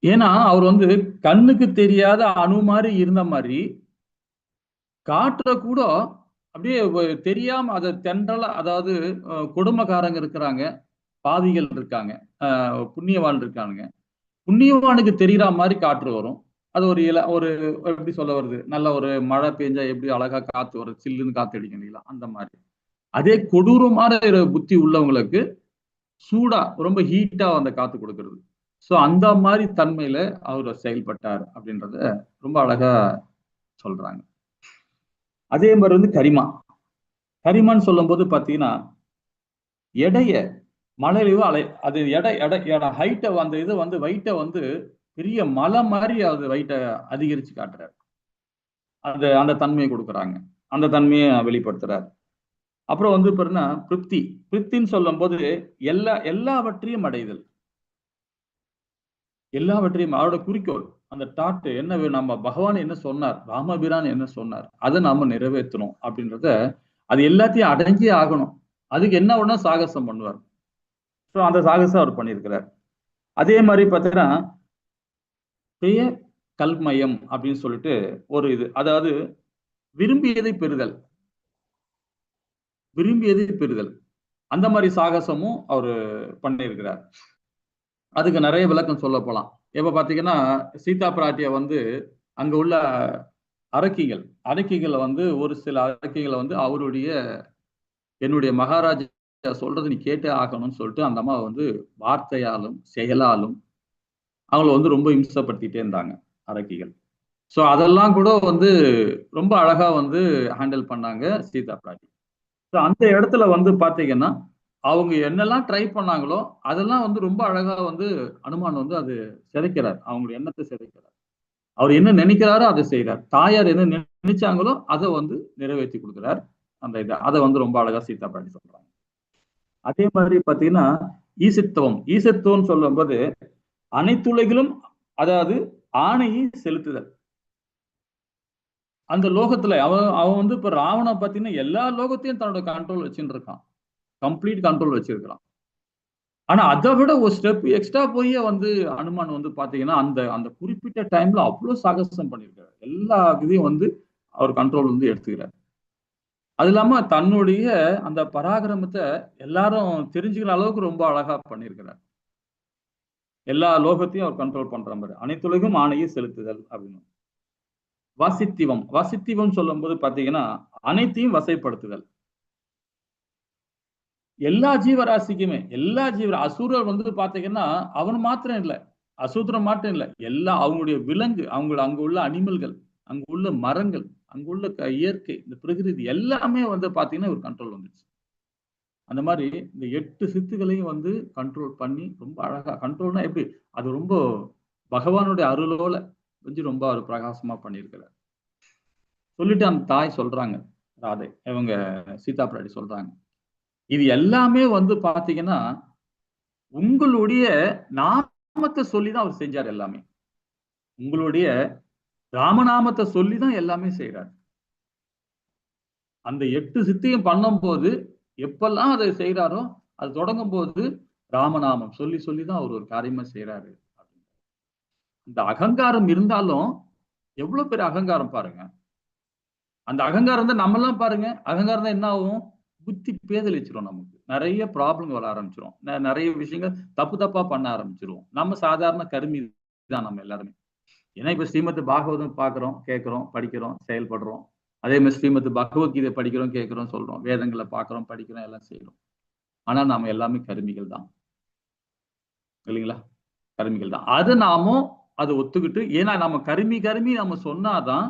ஏன்னா அவர் வந்து கண்ணுக்கு தெரியாத அணு மாதிரி இருந்த மாதிரி காற்றை கூட அப்படியே தெரியாம அதை தென்றலா, அதாவது கொடுமைக்காரங்க இருக்கிறாங்க, பாவிகள் இருக்காங்க, புண்ணியவான் இருக்கானுங்க. புண்ணியவானுக்கு தெரிகிற மாதிரி காற்று வரும். அது ஒரு இல ஒரு எப்படி சொல்ல வருது, நல்ல ஒரு மழை பெஞ்சா எப்படி அழகா காத்து வரும், சில்லுன்னு காத்து அடிக்கும் இல்லைங்களா, அந்த மாதிரி. அதே கொடூரமான புத்தி உள்ளவங்களுக்கு சூடா ரொம்ப ஹீட்டா அந்த காத்து கொடுக்கறது. ஸோ அந்த மாதிரி தன்மையில அவர் செயல்பட்டார் அப்படின்றத ரொம்ப அழகா சொல்றாங்க. அதே மாதிரி வந்து கரிமா. கரிமான்னு சொல்லும் போது பாத்தீங்கன்னா எடைய மலையிலயோ அலை, அது எடை எடை எடை ஹைட்டை அந்த இது வந்து வெயிட்டை வந்து பெரிய மலை மாதிரி அது வெயிட்டை அதிகரிச்சு காட்டுறாரு. அந்த அந்த தன்மையை கொடுக்குறாங்க, அந்த தன்மையை வெளிப்படுத்துறாரு. அப்புறம் வந்து பாருன்னா பிருப்தி. பிருப்தின்னு சொல்லும் போது எல்லாவற்றையும் அடைதல், எல்லாவற்றையும் அவரோட குறிக்கோள் அந்த டாட்டு என்ன, நம்ம பகவான் என்ன சொன்னார், ராமபிரான் என்ன சொன்னார், அதை நாம நிறைவேற்றணும் அப்படின்றத, அது எல்லாத்தையும் அடைஞ்சே ஆகணும். அதுக்கு என்ன ஒண்ணா சாகசம் பண்ணுவார். ஸோ அந்த சாகசம் அவர் பண்ணியிருக்கிறார். அதே மாதிரி பார்த்தீங்கன்னா பெய கல்மயம் அப்படின்னு சொல்லிட்டு ஒரு இது, அதாவது விரும்பியதை பெறுதல், விரும்பியதை பெறுதல், அந்த மாதிரி சாகசமும் அவரு பண்ணியிருக்கிறார். அதுக்கு நிறைய விளக்கம் சொல்ல போலாம். எப்ப பாத்தீங்கன்னா சீதா பிராட்டிய வந்து அங்க உள்ள அரக்கிகளை வந்து ஒரு சில அரக்கிகளை வந்து அவருடைய என்னுடைய மகாராஜா சொல்றது நீ கேட்டே ஆகணும்னு சொல்லிட்டு அந்த அம்மா வந்து வார்த்தையாலும் செயலாலும் அவங்கள வந்து ரொம்ப இம்சப்படுத்திட்டே இருந்தாங்க அரக்கிகள். ஸோ அதெல்லாம் கூட வந்து ரொம்ப அழகா வந்து ஹேண்டில் பண்ணாங்க சீதா பிராட்டி. ஸோ அந்த இடத்துல வந்து பாத்தீங்கன்னா அவங்க என்னெல்லாம் ட்ரை பண்ணாங்களோ அதெல்லாம் வந்து ரொம்ப அழகா வந்து அனுமான் வந்து அது சிதைக்கிறார், அவங்களுடைய எண்ணத்தை சிதைக்கிறார். அவர் என்ன நினைக்கிறாரோ அதை செய்கிறார். தாயார் என்ன நினைச்சாங்களோ அதை வந்து நிறைவேற்றி கொடுக்குறார். அந்த இதை அதை வந்து ரொம்ப அழகா சீதா பிராட்டி சொல்றாங்க. அதே மாதிரி பாத்தீங்கன்னா ஈசத்துவம். ஈசத்துவம் சொல்லும் போது அனைத்துலகிலும் அதாவது ஆணையை செலுத்துதல். அந்த லோகத்துல அவன் அவன் வந்து இப்ப ராவண பாத்தீங்கன்னா எல்லா லோகத்தையும் தன்னோட கண்ட்ரோல் வச்சுட்டு இருக்கான், கம்ப்ளீட் கண்ட்ரோல் வச்சிருக்கிறான். ஆனா அதை விட ஒரு ஸ்டெப் எக்ஸ்ட்ரா போய் வந்து அனுமான் வந்து பாத்தீங்கன்னா அந்த அந்த குறிப்பிட்ட டைம்ல அவ்வளவு சாகசம் பண்ணியிருக்காரு. எல்லா இதையும் வந்து அவர் கண்ட்ரோல் வந்து எடுத்துக்கிறார். அது இல்லாம தன்னுடைய அந்த பராக்கிரமத்தை எல்லாரும் தெரிஞ்சுக்கிற அளவுக்கு ரொம்ப அழகா பண்ணியிருக்கிறார். எல்லா லோகத்தையும் அவர் கண்ட்ரோல் பண்ற மாதிரி அனைத்துலகும் ஆணையை செலுத்துதல் அப்படின்னு. வசித்திவம். வசித்திவம் சொல்லும் போது பாத்தீங்கன்னா அனைத்தையும் வசைப்படுத்துதல். எல்லா ஜீவராசிக்குமே, எல்லா ஜீவ அசுரர் வந்து பாத்தீங்கன்னா அவன் மாத்திரம் இல்லை, அசூத்திரம் மாத்திரம் இல்லை, எல்லா அவங்களுடைய விலங்கு, அவங்க அங்க உள்ள அனிமல்கள், அங்க உள்ள மரங்கள், அங்க உள்ள இயற்கை, இந்த பிரகிருதி எல்லாமே வந்து பாத்தீங்கன்னா ஒரு கண்ட்ரோல் வந்துச்சு. அந்த மாதிரி இந்த 8 சித்துகளையும் வந்து கண்ட்ரோல் பண்ணி ரொம்ப அழகா, கண்ட்ரோல்னா எப்படி, அது ரொம்ப பகவானுடைய அருளோல வந்து ரொம்ப அவர் பிரகாசமா பண்ணியிருக்கிறார். சொல்லிட்டு அந்த தாய் சொல்றாங்க, ராதை இவங்க சீதா பிராட்டி சொல்றாங்க, இது எல்லாமே வந்து பாத்தீங்கன்னா உங்களுடைய நாமத்தை சொல்லிதான் அவர் செஞ்சார். எல்லாமே உங்களுடைய ராமநாமத்தை சொல்லிதான் எல்லாமே செய்யறார். அந்த 8 சித்தியும் பண்ணும்போது எப்பெல்லாம் அதை செய்யறாரோ அது தொடங்கும் போது ராமநாமம் சொல்லி சொல்லிதான் அவர் ஒரு காரியமா செய்யறாரு. இந்த அகங்காரம் இருந்தாலும் எவ்வளவு பெரிய அகங்காரம் பாருங்க. அந்த அகங்காரம் தான் நம்மெல்லாம் பாருங்க, அகங்காரம் தான் என்ன ஆகும், புத்தி பேதலிச்சிரும், நமக்கு நிறைய ப்ராப்ளம் வர ஆரம்பிச்சிரும், நிறைய விஷயங்கள் தப்பு தப்பா பண்ண ஆரம்பிச்சிருவோம். நம்ம சாதாரண கருமி தான் நம்ம எல்லாருமே. ஏன்னா இப்ப ஸ்ரீமத் பாகவதம் பாக்குறோம், கேட்கிறோம், படிக்கிறோம், செயல்படுறோம். அதே மாதிரி ஸ்ரீமத் பகவத்கீதை படிக்கிறோம், கேட்கிறோம், சொல்றோம், வேதங்களை பாக்குறோம், படிக்கிறோம், எல்லாம் செய்யறோம். ஆனா நாம எல்லாமே கருமிகள் தான் இல்லைங்களா? கருமிகள் தான். அது நாமும் அதை ஒத்துக்கிட்டு, ஏன்னா நாம கருமி கருமி நாம சொன்னாதான்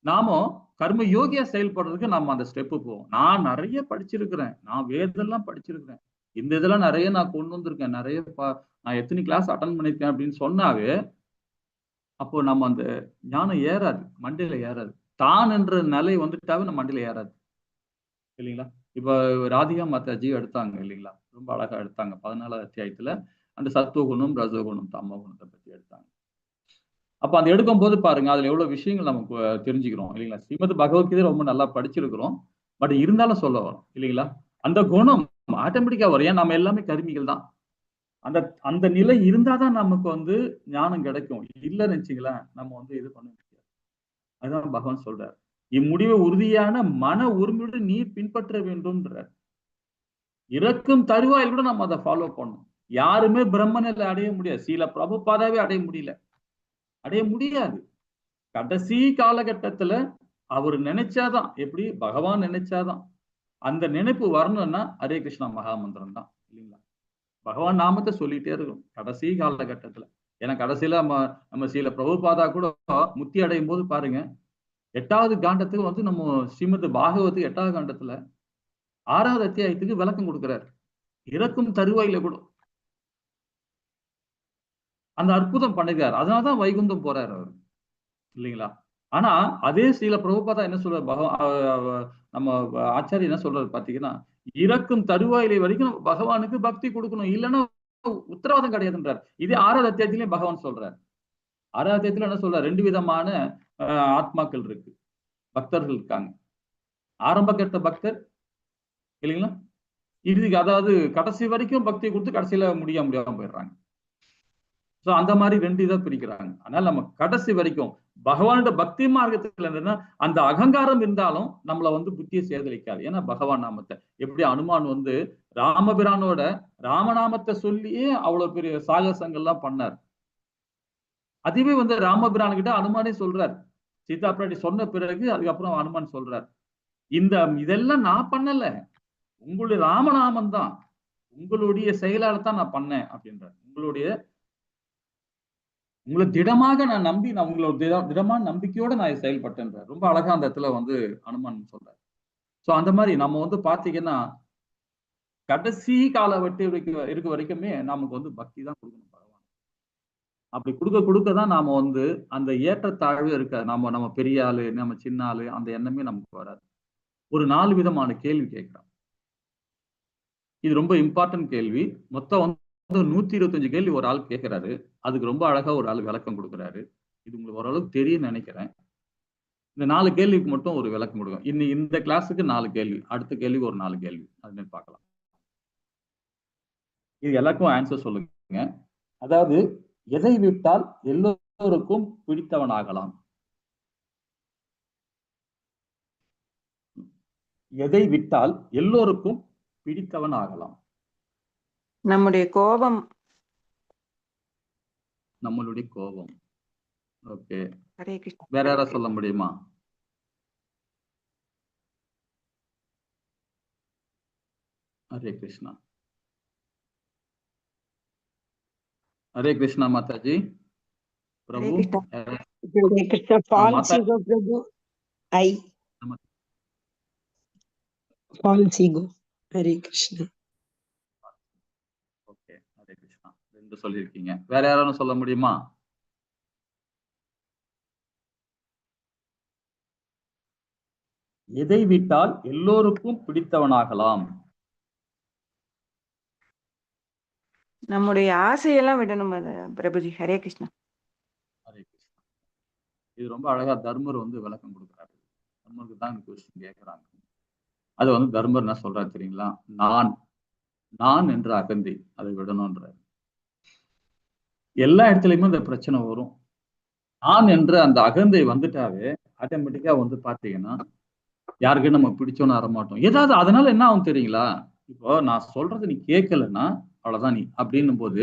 நாம கர்ம யோகியா செயல்படுறதுக்கு நம்ம அந்த ஸ்டெப்பு போவோம். நான் நிறைய படிச்சிருக்கிறேன், நான் வேதெல்லாம் படிச்சிருக்கிறேன், இந்த இதெல்லாம் நிறைய நான் கொண்டு வந்திருக்கேன், நிறைய நான் எத்தனை கிளாஸ் அட்டன் பண்ணிருக்கேன் அப்படின்னு சொன்னாவே அப்போ நம்ம அந்த ஞானம் ஏறாது, மண்டையில ஏறாது. தான் என்ற நிலை வந்துட்டாவே நம்ம மண்டையில ஏறாது இல்லைங்களா? இப்ப ராதிகா மாதாஜி எடுத்தாங்க இல்லைங்களா? ரொம்ப அழகா எடுத்தாங்க. 14வது அத்தியாயத்துல அந்த சத்துவகுணம், ரஜோகுணம், தமோகுணத்தை பத்தி எடுத்தாங்க. அப்ப அந்த எடுக்கும் போது பாருங்க, அதுல எவ்வளவு விஷயங்கள் நமக்கு தெரிஞ்சுக்கிறோம் இல்லைங்களா? ஸ்ரீமத் பகவத்கீதை ரொம்ப நல்லா படிச்சிருக்கிறோம், பட் இருந்தாலும் சொல்ல வரோம் இல்லைங்களா? அந்த குணம் ஆட்டோமேட்டிக்கா வரும். ஏன் நம்ம எல்லாமே கருமிகள் தான். அந்த அந்த நிலை இருந்தாதான் நமக்கு வந்து ஞானம் கிடைக்கும். இல்லைன்னு வச்சுங்களேன், நம்ம வந்து இது பண்ண முடியாது. அதுதான் பகவான் சொல்றாரு, இம்முடிவை உறுதியான மன உரிமையுடன் நீர் பின்பற்ற வேண்டும்ன்றார். இறக்கும் தருவாயில் கூட நம்ம அதை ஃபாலோ பண்ணணும். யாருமே பிரம்மனில் அடைய முடியாது. சீல பிரபுபாதாவே அடைய முடியல, அடைய முடியாது. கடைசி காலகட்டத்துல அவர் நினைச்சாதான், எப்படி பகவான் நினைச்சாதான் அந்த நினைப்பு வரணும்னா ஹரே கிருஷ்ணா மகாமந்திரம் தான் இல்லைங்களா? பகவான் நாமத்தை சொல்லிட்டே இருக்கும் கடைசி காலகட்டத்துல. ஏன்னா கடைசியில நம்ம நம்ம சீல பிரபுபாதா கூட முத்தி அடையும் போது பாருங்க, 8வது காண்டத்துக்கு வந்து நம்ம ஸ்ரீமத் பாகவத்துக்கு 8வது காண்டத்துல 6வது அத்தியாயத்துக்கு விளக்கம் கொடுக்கிறார். இறக்கும் தருவாயில கூட அந்த அற்புதம் பண்ணுகிறார். அதனாலதான் வைகுந்தம் போறாரு அவர் இல்லைங்களா? ஆனா அதே சீல பிரபுபாதா என்ன சொல்றாரு, பகவான் நம்ம ஆச்சாரிய என்ன சொல்றாரு பாத்தீங்கன்னா, இறக்கும் தருவாயிலை வரைக்கும் நம்ம பகவானுக்கு பக்தி கொடுக்கணும், இல்லைன்னா உத்தரவாதம் கிடையாதுன்றார். இதே 6வது அத்தியாயத்திலயும் பகவான் சொல்றாரு. 6வது அத்தியாயத்துல என்ன சொல்றாரு, 2 விதமான ஆத்மாக்கள் இருக்கு, பக்தர்கள் இருக்காங்க. ஆரம்ப கட்ட பக்தர் இல்லைங்களா, இறுதிக்கு அதாவது கடைசி வரைக்கும் பக்தியை கொடுத்து கடைசியில முடியாம போயிடுறாங்க. சோ அந்த மாதிரி 2 இதை பிரிக்கிறாங்க. அதனால நம்ம கடைசி வரைக்கும் பகவானோட பக்தி மார்க்கத்துல என்னன்னா, அந்த அகங்காரம் இருந்தாலும் நம்மளை வந்து புத்தியை சேதலிக்காது. ஏன்னா பகவான் நாமத்தை எப்படி அனுமான் வந்து ராமபிரானோட ராமநாமத்தை சொல்லியே அவ்வளவு பெரிய சாகசங்கள்லாம் பண்ணார். அதுவே வந்து ராமபிரான் கிட்ட அனுமானே சொல்றார். சீதா பிராட்டி சொன்ன பிறகு அதுக்கப்புறம் அனுமான் சொல்றார், இந்த இதெல்லாம் நான் பண்ணல, உங்களுடைய ராமநாமம் தான், உங்களுடைய செயலால தான் நான் பண்ணேன் அப்படின்றார். உங்களை திடமாக நான் நம்பி, நான் உங்களோட திடமான நம்பிக்கையோட நான் செயல்பட்டேன்றார். ரொம்ப அழகா அந்த இடத்துல வந்து அனுமான் சொல்றாரு. சோ அந்த மாதிரி நம்ம வந்து பாத்தீங்கன்னா கடைசி கால வெட்டி இருக்க வரைக்குமே நமக்கு வந்து பக்தி தான் கொடுக்கணும் பகவான். அப்படி கொடுக்க கொடுக்கதான் நாம வந்து அந்த ஏற்றத்தாழ்வு இருக்காது. நாம நம்ம பெரிய ஆளு, நம்ம சின்ன ஆளு, அந்த எண்ணமே நமக்கு வராது. ஒரு 4 விதமான கேள்வி கேட்கிறான். இது ரொம்ப இம்பார்ட்டன்ட் கேள்வி. மொத்தம் வந்து 125 கேள்வி ஒரு ஆள் கேட்கிறாரு. அதுக்கு ரொம்ப அழகா ஒரு ஆள் விளக்கம் கொடுக்குறாரு. இது உங்களுக்கு ஓரளவுக்கு தெரியும் நினைக்கிறேன். இந்த 4 கேள்விக்கு மட்டும் ஒரு விளக்கம் கொடுக்கும். இன்னும் இந்த கிளாஸுக்கு 4 கேள்வி, அடுத்த கேள்விக்கு ஒரு 4 கேள்வி, அது மாதிரி பார்க்கலாம். இது எல்லாருக்கும் ஆன்சர் சொல்லுங்க. அதாவது எதை விட்டால் எல்லோருக்கும் பிடித்தவனாகலாம்? எதை விட்டால் எல்லோருக்கும் பிடித்தவனாகலாம்? நம்முடைய கோபம். நம்மளுடைய கோபம். ஓகே, ஹரே கிருஷ்ணா. வேற யாராவது சொல்ல முடியுமா? ஹரே கிருஷ்ணா. ஹரே கிருஷ்ணா மாதாஜி. பிரபு. Hare Krishna. False ego Prabhu. I false ego. Hare Krishna. Okay, Hare Krishna. 2 சொல்லியிருக்கீங்க. வேற யாராவது சொல்ல முடியுமா? எதை விட்டால் எல்லோருக்கும் பிடித்தவனாகலாம்? நம்முடைய ஆசையெல்லாம் விடணும் பிரபுஜி. ஹரே கிருஷ்ணா. ஹரே கிருஷ்ணா. இது ரொம்ப அழகா தர்மர் வந்து விளக்கம் கொடுக்குறாரு. தர்மருக்கு தான் கொஸ்டின் கேட்கிறாங்க. அது வந்து தர்மர் என்ன சொல்றாரு தெரியுங்களா? நான் நான் என்ற அகந்தை அதை விடணும்ன்றாரு. எல்லா இடத்துலயுமே இந்த பிரச்சனை வரும். நான் என்ற அந்த அகந்தை வந்துட்டாவே ஆட்டோமேட்டிக்கா வந்து பாத்தீங்கன்னா யாருக்கும் நம்ம பிடிச்சோன்னு வரமாட்டோம். ஏதாவது அதனால என்ன ஆகும் தெரியுங்களா? இப்போ நான் சொல்றது நீ கேட்கலன்னா அவ்வளவுதான் நீ அப்படின்னும் போது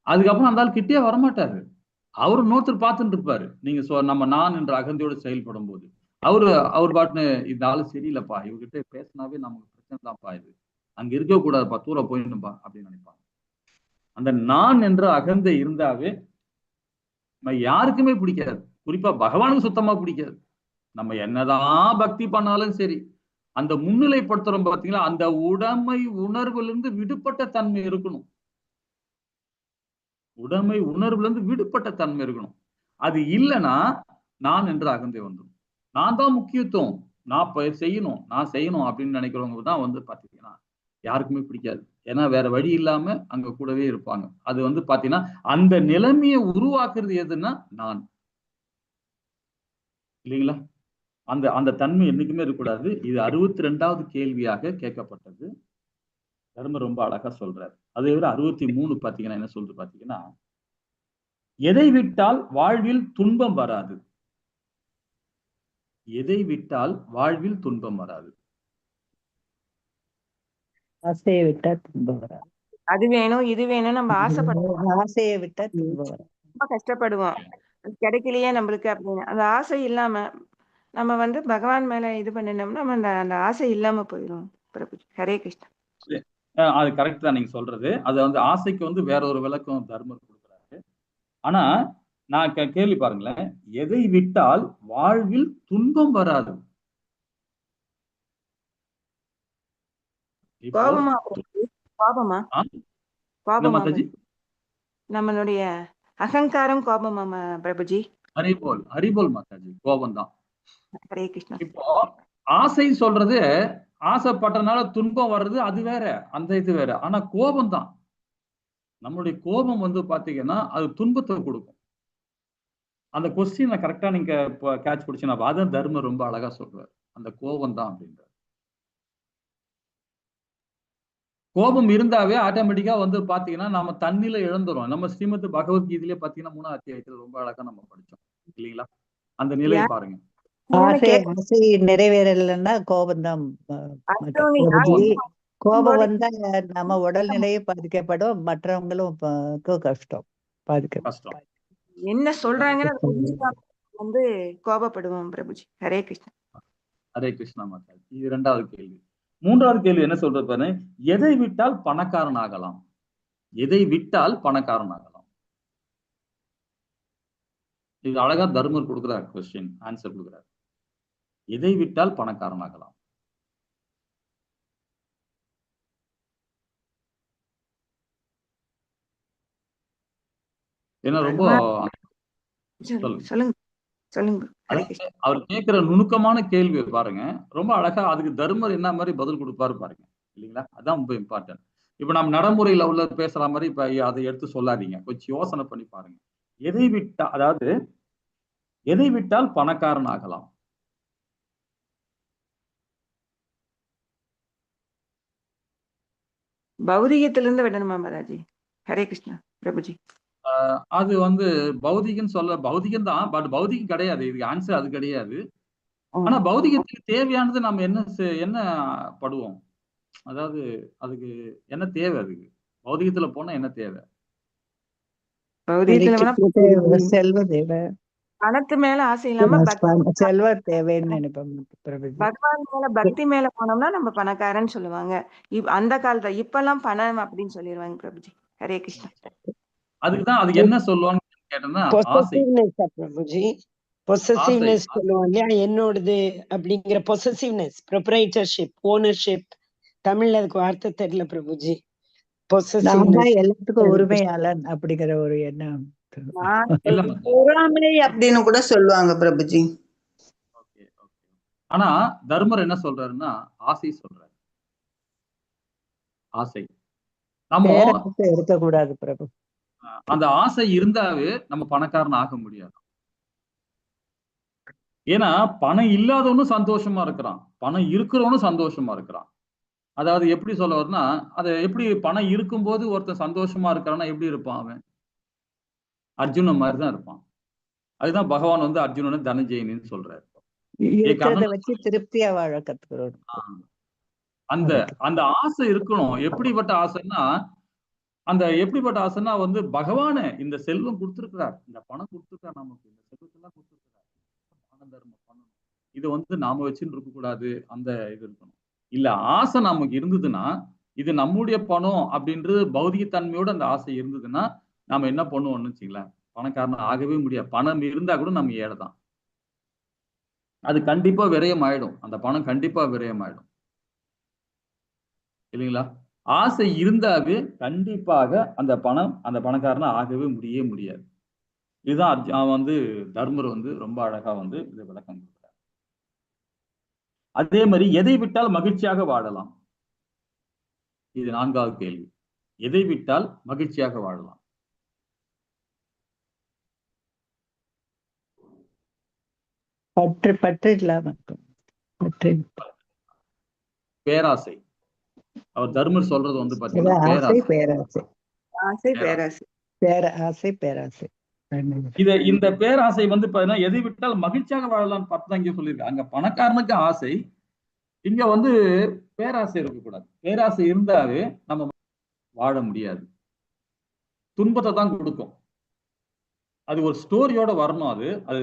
அதுக்கப்புறம் அந்த ஆள் கிட்டே வரமாட்டாரு. அவரு இன்னொருத்தர் பார்த்துட்டு இருப்பாரு. நீங்க நம்ம நான் என்ற அகந்தையோடு செயல்படும் போது அவர் பாட்டுன்னு இந்த ஆளு சரியில்லைப்பா, இவர்கிட்ட பேசினாவே நமக்கு பிரச்சனை தான்ப்பா, இது அங்க இருக்க கூடாதுப்பா, தூர போயிடணும்பா அப்படின்னு நினைப்பாங்க. அந்த நான் என்ற அகந்தை இருந்தாவே நம்ம யாருக்குமே பிடிக்காது. குறிப்பா பகவானுக்கு சுத்தமா பிடிக்காது. நம்ம என்னதான் பக்தி பண்ணாலும் சரி, அந்த முன்னிலைப்படுத்துறோம் பாத்தீங்களா, அந்த உடைமை உணர்வுல இருந்து விடுபட்ட தன்மை இருக்கணும். உடைமை உணர்வுல இருந்து விடுபட்ட தன்மை இருக்கணும். அது இல்லைன்னா நான் என்ற அகந்தை வந்துடும். நான் தான் முக்கியத்துவம், நான் செய்யணும், நான் செய்யணும் அப்படின்னு நினைக்கிறவங்க தான் வந்து பாத்தீங்கன்னா யாருக்குமே பிடிக்காது. ஏன்னா வேற வழி இல்லாம அங்க கூடவே இருப்பாங்க. அது வந்து பாத்தீங்கன்னா அந்த நிலைமையை உருவாக்குறது எதுன்னா நான், இல்லைங்களா? அந்த அந்த தன்மை என்னைக்குமே இருக்கக்கூடாது. இது 62வது கேள்வியாக கேட்கப்பட்டது. தர்மர் ரொம்ப அழகா சொல்றாரு. அதே விட 63 பாத்தீங்கன்னா என்ன சொல்றது பாத்தீங்கன்னா, எதை விட்டால் வாழ்வில் துன்பம் வராது? எதை விட்டால் வாழ்வில் துன்பம் வராது? ஆசையை விட்டா துன்பம் வராது. அது வேணும் இது வேணும் நம்ம ஆசைப்படுவோம், ஆசையை விட்டா துன்பம் வராது. ரொம்ப கஷ்டப்படுவோம், கிடைக்கலையே நம்மளுக்கு அப்படின்னு. அந்த ஆசை இல்லாம நம்ம வந்து பகவான் மேல இது பண்ணினோம்னா நம்ம அந்த அந்த ஆசை இல்லாம போயிடும் பிரபுஜி. ஹரே கிருஷ்ணா. அது கரெக்ட் தான் நீங்க சொல்றது. அது வந்து ஆசைக்கு வந்து வேற ஒரு விளக்கம் தர்மர் கொடுக்குறாரு. ஆனா நான் கேள்வி பாருங்களேன், எதை விட்டால் வாழ்வில் துன்பம் வராது? கோபமா? கோபமா? கோபமா மாதாஜி? நம்மளுடைய அகங்காரம் கோபமா பிரபுஜி? ஹரிபோல் ஹரிபோல் மாதாஜி, கோபம் தான். ஹரே கிருஷ்ணா. இப்போ ஆசை சொல்றது, ஆசைப்பட்டனால துன்பம் வர்றது அது வேற, அந்த இது வேற. ஆனா கோபம் தான், நம்மளுடைய கோபம் வந்து பாத்தீங்கன்னா அது துன்பத்தை கொடுக்கும். அந்த கொஸ்டினை கரெக்டா நீங்க கேட்ச் பிடிச்சீங்கன்னா, அதான் தர்மர் ரொம்ப அழகா சொல்றாரு, அந்த கோபம் தான் அப்படின்றார். கோபம் இருந்தாவே ஆட்டோமேட்டிக்கா வந்து பாத்தீங்கன்னா நம்ம தண்ணில இழந்துரும். நம்ம ஸ்ரீமத் பகவத்கீதையிலே பாத்தீங்கன்னா 3ஆம் அத்தியாயத்துல ரொம்ப அழகா நம்ம படிச்சோம் இல்லைங்களா? அந்த நிலையை பாருங்க. ஆசை ஆசை நிறைவேறலைன்னா கோபம்தான். கோபம் வந்தா நம்ம உடல்நிலையும் பாதிக்கப்படும், மற்றவங்களும் கஷ்டம் பாதிக்கப்படும். என்ன சொல்றாங்கன்னு வந்து கோபப்படுவோம் பிரபுஜி. ஹரே கிருஷ்ணா. ஹரே கிருஷ்ணா மாதா. இது 2வது கேள்வி. 3வது கேள்வி என்ன சொல்றது பாரு, எதை விட்டால் பணக்காரன் ஆகலாம்? எதை விட்டால் பணக்காரன் ஆகலாம்? இது அழகா தர்மர் கொடுக்குறார், கொஸ்டின் ஆன்சர் கொடுக்குறார். எதை விட்டால் பணக்காரன் ஆகலாம்? ஏன்னா ரொம்ப சொல்லுங்க சொல்லுங்க. அவர் கேட்கிற நுணுக்கமான கேள்வி பாருங்க, ரொம்ப அழகா. அதுக்கு தர்மர் என்ன மாதிரி பதில் கொடுப்பாரு பாருங்க, இல்லைங்களா? அதான் ரொம்ப இம்பார்ட்டன்ட். இப்ப நம்ம நடைமுறையில உள்ள பேசுற மாதிரி இப்ப அதை எடுத்து சொல்லாதீங்க, கொஞ்சம் யோசனை பண்ணி பாருங்க. எதை விட்டா, அதாவது எதை விட்டால் பணக்காரன் ஆகலாம்? பௌதிகத்திலிருந்து விடணுமா மாதாஜி? ஹரே கிருஷ்ணா பிரபுஜி. அது வந்து பௌதிகன்னு சொல்ல, பௌதிகம் தான், பட் பௌதிகம் கிடையாது. இதுக்கு ஆன்சர் அது கிடையாது. ஆனா பௌதிகத்துக்கு தேவையானது நம்ம என்ன என்ன படுவோம்? அதாவது அதுக்கு என்ன தேவை? அதுக்கு பௌதிகத்துல போனா என்ன தேவை? செல்வ தேவை, பணத்து மேல ஆசை இல்லாம செல்வ தேவைன்னு நினைப்போம். பகவான் மேல பக்தி மேல போனோம்னா நம்ம பணக்காரன்னு சொல்லுவாங்க அந்த காலத்துல. இப்பெல்லாம் பணம் அப்படின்னு சொல்லிடுவாங்க பிரபுஜி. ஹரே கிருஷ்ணா. அதுக்குதான் அதுக்கு என்ன சொல்லுவாங்க கேட்டோம்னா பிரபுஜி, பொசசிவ்னஸ் சொல்லுவாங்க இல்லையா? என்னோடது அப்படிங்கிற பொசசிவ்னஸ், ப்ரொப்ரைட்டர்ஷிப், ஓனர்ஷிப். தமிழ்ல அதுக்கு வார்த்தை தெரியல பிரபுஜி. பொசசிவ்னஸ் எல்லாத்துக்கும் உரிமையாளன் அப்படிங்கிற ஒரு எண்ணம், பொறாமை அப்படின்னு கூட சொல்லுவாங்க பிரபுஜி. ஆனா தர்மர் என்ன சொல்றாருன்னா ஆசை சொல்றாரு. ஆசை நம்ம இருக்கக்கூடாது பிரபு. அந்த ஆசை இருந்தாவே நம்ம பணக்காரன் ஆக முடியாது. ஏன்னா பணம் இல்லாதவனும் சந்தோஷமா இருக்கிறான், பணம் இருக்கிறவனும் சந்தோஷமா இருக்கிறான். அதாவது எப்படி சொல்ல வரும்னா, அது எப்படி பணம் இருக்கும்போது ஒருத்தன் சந்தோஷமா இருக்கிறான்னா எப்படி இருப்பான் அவன்? அர்ஜுனன் மாதிரிதான் இருப்பான். அதுதான் பகவான் வந்து அர்ஜுனனை தனஞ்சயனின்னு சொல்றாரு. வச்சு திருப்தியா வாழ கத்துக்கிறோம். அந்த அந்த ஆசை இருக்கணும். எப்படிப்பட்ட ஆசைன்னா, அந்த எப்படிப்பட்ட ஆசைன்னா வந்து பகவானே இந்த செல்வம் கொடுத்துருக்கிறார், இந்த பணம் கொடுத்துருக்கார், நமக்கு இந்த செல்வத்தெல்லாம் கொடுத்துருக்கிறார், தான தர்மம் பண்ணணும், இது வந்து நாம வச்சுன்னு இருக்க கூடாது, அந்த இது இருக்கணும். இல்ல ஆசை நமக்கு இருந்ததுன்னா, இது நம்முடைய பணம் அப்படின்றது பௌதிகத்தன்மையோட அந்த ஆசை இருந்ததுன்னா நாம என்ன பண்ணுவோம்னு வச்சுங்களேன், பணக்காரன் ஆகவே முடியாது. பணம் இருந்தா கூட நம்ம ஏழை தான். அது கண்டிப்பா விரயம் ஆயிடும், அந்த பணம் கண்டிப்பா விரயம் ஆயிடும் இல்லைங்களா? ஆசை இருந்தாவே கண்டிப்பாக அந்த பணம் அந்த பணக்காரனா ஆகவே முடியவே முடியாது. இதுதான் வந்து தர்மர் வந்து ரொம்ப அழகா வந்து இதை விளக்கம் கொடுக்குறார். அதே மாதிரி எதை விட்டால் மகிழ்ச்சியாக வாழலாம்? இது நான்காவது கேள்வி. எதை விட்டால் மகிழ்ச்சியாக வாழலாம்? பற்று, பற்று இல்லாம பற்று, பேராசை. அவர் தர்மர் சொல்றது வந்து பாத்தீங்கன்னா ஆசை, பேராசை, ஆசை, பேராசை, பேராசை, பேராசை. இத இந்த பேராசை வந்து பாத்தீங்கன்னா எதை விட்டால் மகிழ்ச்சியாக வாழலாம்னு பார்த்து தான் இங்க சொல்லியிருக்காங்க. அங்க பணக்காரனுக்கு ஆசை, இங்க வந்து பேராசை இருக்கக்கூடாது. பேராசை இருந்தாவே நம்ம வாழ முடியாது, துன்பத்தை தான் கொடுக்கும். அது ஒரு ஸ்டோரியோட வரணும். அது அது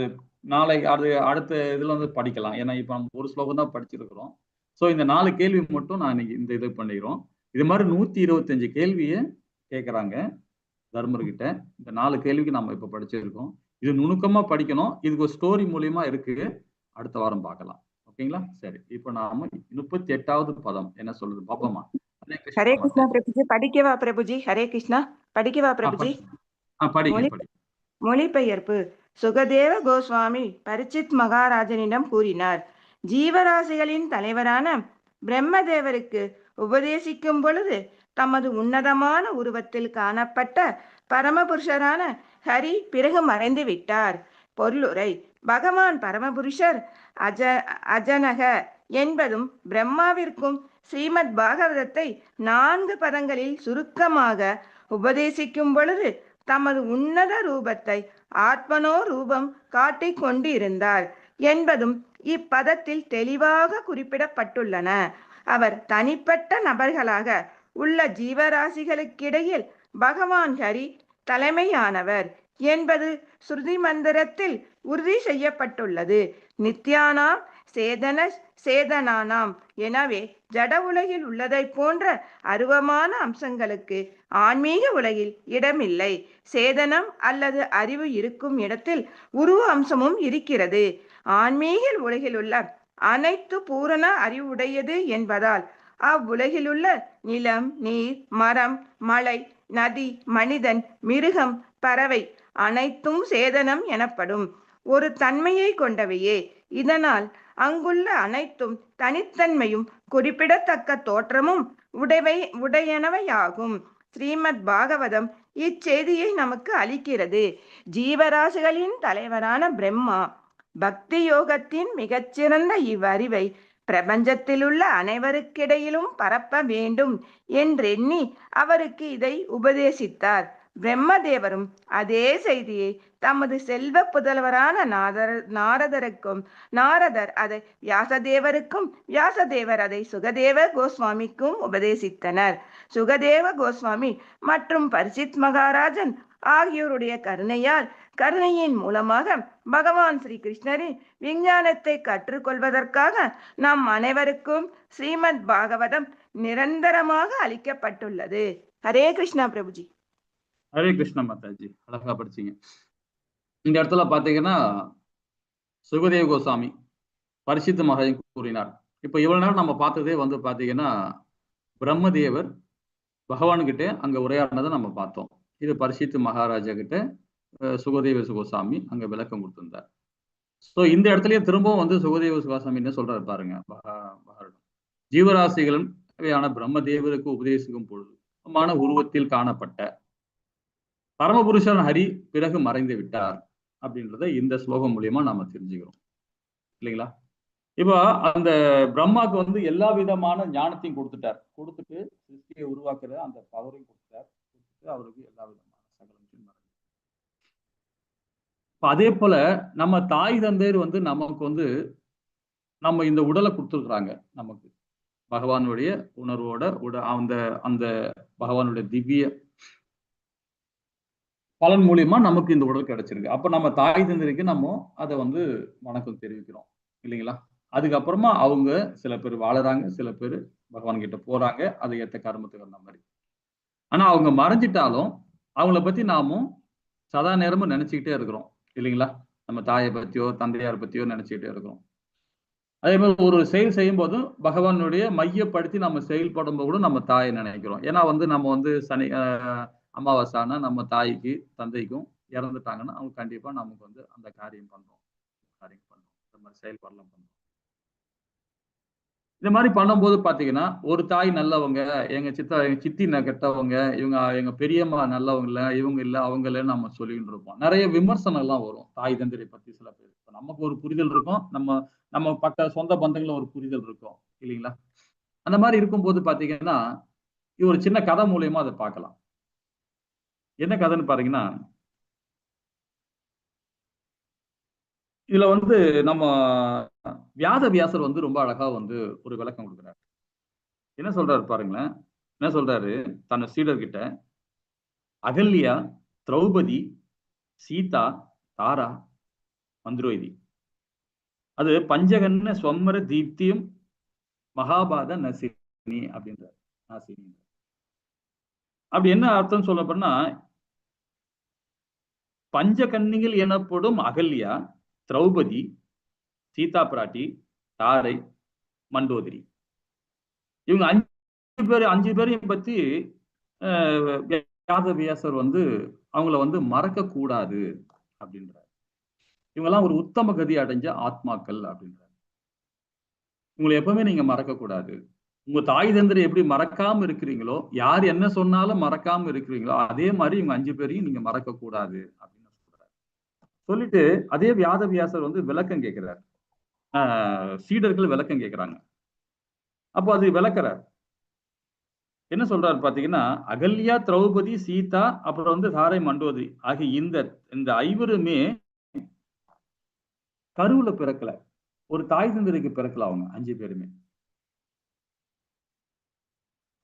நாளை அது அடுத்த இதுல வந்து படிக்கலாம். ஏன்னா இப்ப நம்ம ஒரு ஸ்லோகம் தான் படிச்சிருக்கிறோம். ஸோ இந்த 4 கேள்வி மட்டும் நான் இன்னைக்கு இந்த இது பண்ணிக்கிறோம். இது மாதிரி 125 கேள்வியை கேட்குறாங்க தர்மர்கிட்ட. இந்த 4 கேள்விக்கு நம்ம இப்ப படிச்சிருக்கோம். இது நுணுக்கமா படிக்கணும். இதுக்கு ஒரு ஸ்டோரி மூலியமா இருக்கு. அடுத்த வாரம் பார்க்கலாம். ஓகேங்களா? சரி, இப்ப நாம 38வது பதம் என்ன சொல்லுது பாப்போமா? ஹரே கிருஷ்ணா பிரபுஜி, படிக்கவா பிரபுஜி? ஹரே கிருஷ்ணா, படிக்கவா பிரபுஜி? படிங்க. மொழிபெயர்ப்பு. சுகதேவ கோஸ்வாமி பரிச்சித் மகாராஜனிடம் கூறினார், ஜீவராசிகளின் தலைவரான பிரம்மதேவருக்கு உபதேசிக்கும் பொழுது தமது உன்னதமான உருவத்தில் காணப்பட்ட பரமபுருஷரான ஹரி பிறகு மறைந்து விட்டார். பொருளுரை. பகவான் பரமபுருஷர் அஜனக என்பதும் பிரம்மாவிற்கும் ஸ்ரீமத் பாகவதத்தை 4 பதங்களில் சுருக்கமாக உபதேசிக்கும் பொழுது தமது உன்னத ரூபத்தை ஆத்மனோ ரூபம் காட்டிக் கொண்டு இருந்தார் என்பதும் இப்பதத்தில் தெளிவாக குறிப்பிடப்பட்டுள்ளன. அவர் தனிப்பட்ட நபர்களாக உள்ள ஜீவராசிகளுக்கிடையில் பகவான் ஹரி தலைமையானவர் என்பது ஸ்ருதி மந்திரத்தில் உறுதி செய்யப்பட்டுள்ளது. நித்யானாம் சேதன சேதனானாம். எனவே ஜட உலகில் உள்ளதை போன்ற அருவமான அம்சங்களுக்கு ஆன்மீக உலகில் இடமில்லை. சேதனம் அல்லது அறிவு இருக்கும் இடத்தில் உருவ அம்சமும் இருக்கிறது. ஆன்மீக உலகில் உள்ள அனைத்து பூரண அறிவுடையது என்பதால் அவ்வுலகிலுள்ள நிலம், நீர், மரம், மலை, நதி, மனிதன், மிருகம், பறவை அனைத்தும் சேதனம் எனப்படும் ஒரு தன்மையை கொண்டவையே. இதனால் அங்குள்ள அனைத்தும் தனித்தன்மையும் குறிப்பிடத்தக்க தோற்றமும் உடையனவையாகும். ஸ்ரீமத் பாகவதம் இச்செய்தியை நமக்கு அளிக்கிறது. ஜீவராசிகளின் தலைவரான பிரம்மா பக்தி யோகத்தின் மிகச்சிறந்த இவ்வறிவை பிரபஞ்சத்திலுள்ள அனைவருக்கிடையிலும் பரப்ப வேண்டும் என்றெண்ணி அவருக்கு இதை உபதேசித்தார். பிரம்மதேவரும் அதே செய்தியை தமது செல்வ புதல்வரான நாரதருக்கும், நாரதர் அதை வியாசதேவருக்கும், வியாசதேவர் அதை சுகதேவ கோஸ்வாமிக்கும் உபதேசித்தனர். சுகதேவ கோஸ்வாமி மற்றும் பரிசித் மகாராஜன் ஆகியோருடைய கருணையின் மூலமாக பகவான் ஸ்ரீ கிருஷ்ணரின் விஞ்ஞானத்தை கற்றுக்கொள்வதற்காக நம் அனைவருக்கும் ஸ்ரீமத் பாகவதம் நிரந்தரமாக அளிக்கப்பட்டுள்ளது. ஹரே கிருஷ்ணா பிரபுஜி. ஹரே கிருஷ்ணா மாதாஜி, அழகா படிச்சீங்க. இந்த இடத்துல பாத்தீங்கன்னா சுகதேவ கோசாமி பரிசுத்த மகாஜன் கூறினார். இப்ப இவ்வளவு நேரம் நம்ம பார்த்ததே வந்து பாத்தீங்கன்னா பிரம்மதேவர் பகவான்கிட்ட அங்க உரையாடினதை நம்ம பார்த்தோம். இது பரிசித்து மகாராஜா கிட்ட சுகதேவ கோசாமி அங்க விளக்கம் கொடுத்திருந்தார். ஸோ இந்த இடத்துலயே திரும்பவும் வந்து சுகதேவ கோசாமி என்ன சொல்றாரு பாருங்க. ஜீவராசிகளும் பிரம்மதேவருக்கு உபதேசிக்கும் பொழுது மான உருவத்தில் காணப்பட்ட பரமபுருஷன் ஹரி பிறகு மறைந்து விட்டார் அப்படின்றத இந்த ஸ்லோகம் மூலியமா நாம தெரிஞ்சுக்கிறோம் இல்லைங்களா? இப்போ அந்த பிரம்மாக்கு வந்து எல்லா விதமான ஞானத்தையும் கொடுத்துட்டார். கொடுத்துட்டு சிருஷ்டியை உருவாக்குற அந்த பவரையும் கொடுத்துட்டார். கொடுத்துட்டு அவருக்கு எல்லா விதமான சகலத்தையும் மறைந்து. இப்போ அதே போல நம்ம தாய் தந்தையர் வந்து நமக்கு வந்து நம்ம இந்த உடலை கொடுத்துருக்குறாங்க. நமக்கு பகவானுடைய உணர்வோட அந்த அந்த பகவானுடைய திவ்ய பலன் மூலியமா நமக்கு இந்த உடல் கிடைச்சிருக்கு. அப்ப நம்ம தாய் தந்தைக்கு நம்ம அதை வந்து வணக்கம் தெரிவிக்கிறோம் இல்லைங்களா? அதுக்கப்புறமா அவங்க சில பேர் வாழறாங்க, சில பேர் பகவான் கிட்ட போறாங்க, அதை ஏற்ற கர்மத்துக்கு அந்த மாதிரி. ஆனா அவங்க மறைஞ்சிட்டாலும் அவங்கள பத்தி நாமும் சதா நேரமும் நினைச்சுக்கிட்டே இருக்கிறோம் இல்லைங்களா? நம்ம தாயை பத்தியோ தந்தையார் பத்தியோ நினைச்சுக்கிட்டே இருக்கிறோம். அதே மாதிரி ஒரு செயல் செய்யும் போதும் பகவானுடைய மையப்படுத்தி நம்ம செயல்படும் போது கூட நம்ம தாயை நினைக்கிறோம். ஏன்னா வந்து நம்ம வந்து சனி அமாவாசை ஆனா நம்ம தாய்க்கு தந்தைக்கும் இறந்துட்டாங்கன்னா அவங்க கண்டிப்பா நமக்கு வந்து அந்த காரியம் பண்றோம், காரியம் பண்றோம், இந்த மாதிரி செயல்பாடெல்லாம் பண்றோம். இந்த மாதிரி பண்ணும்போது பாத்தீங்கன்னா ஒரு தாய் நல்லவங்க, எங்க சித்தா எங்க சித்தி கெட்டவங்க, இவங்க எங்க பெரியம்மா நல்லவங்க இல்ல, இவங்க இல்ல அவங்க இல்லைன்னு நம்ம சொல்லிட்டு இருப்போம். நிறைய விமர்சனம் எல்லாம் வரும் தாய் தந்தையை பத்தி. சில பேர் இப்ப நமக்கு ஒரு புரிதல் இருக்கும், நம்ம நம்ம பக்க சொந்த பந்தங்களும் ஒரு புரிதல் இருக்கும் இல்லைங்களா? அந்த மாதிரி இருக்கும்போது பாத்தீங்கன்னா இது ஒரு சின்ன கதை மூலியமா அதை பார்க்கலாம். என்ன கதைன்னு பாத்தீங்கன்னா, இதுல வந்து நம்ம வியாத வியாசர் வந்து ரொம்ப அழகா வந்து ஒரு விளக்கம் கொடுக்குறாரு. என்ன சொல்றாரு பாருங்களேன். என்ன சொல்றாரு தன்னை சீடர்கிட்ட, அகல்யா, திரௌபதி, சீதா, தாரா, மந்திரோதி, அது பஞ்சகன்ன ஸ்வம்மர தீப்தியும் மகாபாத நசினி அப்படின்றார். நாசினி அப்படி என்ன அர்த்தம் சொல்ல போனா, பஞ்சகன்னிகள் எனப்படும் அகல்யா, திரௌபதி, சீதா பிராட்டி, தாரை, மண்டோதரி, இவங்க 5 பேரையும் பத்தி வியாத வியாசர் வந்து அவங்கள வந்து மறக்க கூடாது அப்படின்றார். இவங்கெல்லாம் ஒரு உத்தம கதி அடைஞ்ச ஆத்மாக்கள் அப்படின்றார். உங்களை எப்பவுமே நீங்க மறக்க கூடாது. உங்க தாய் தந்தரை எப்படி மறக்காம இருக்கிறீங்களோ, யார் என்ன சொன்னாலும் மறக்காம இருக்கிறீங்களோ, அதே மாதிரி இவங்க 5 பேரையும் நீங்க மறக்க கூடாது அப்படின்னு சொல்றாரு. சொல்லிட்டு அதே வியாத வியாசர் வந்து விளக்கம் கேட்கிறார். சீடர்கள் விளக்கம் கேட்கிறாங்க. அப்போ அது விளக்குறார். என்ன சொல்றாரு பாத்தீங்கன்னா, அகல்யா, திரௌபதி, சீதா, அப்புறம் வந்து தாரை, மண்டோதரி ஆகிய இந்த இந்த ஐவருமே கருவுல பிறக்கல, ஒரு தாய் தந்தருக்கு பிறக்கல அவங்க 5 பேருமே.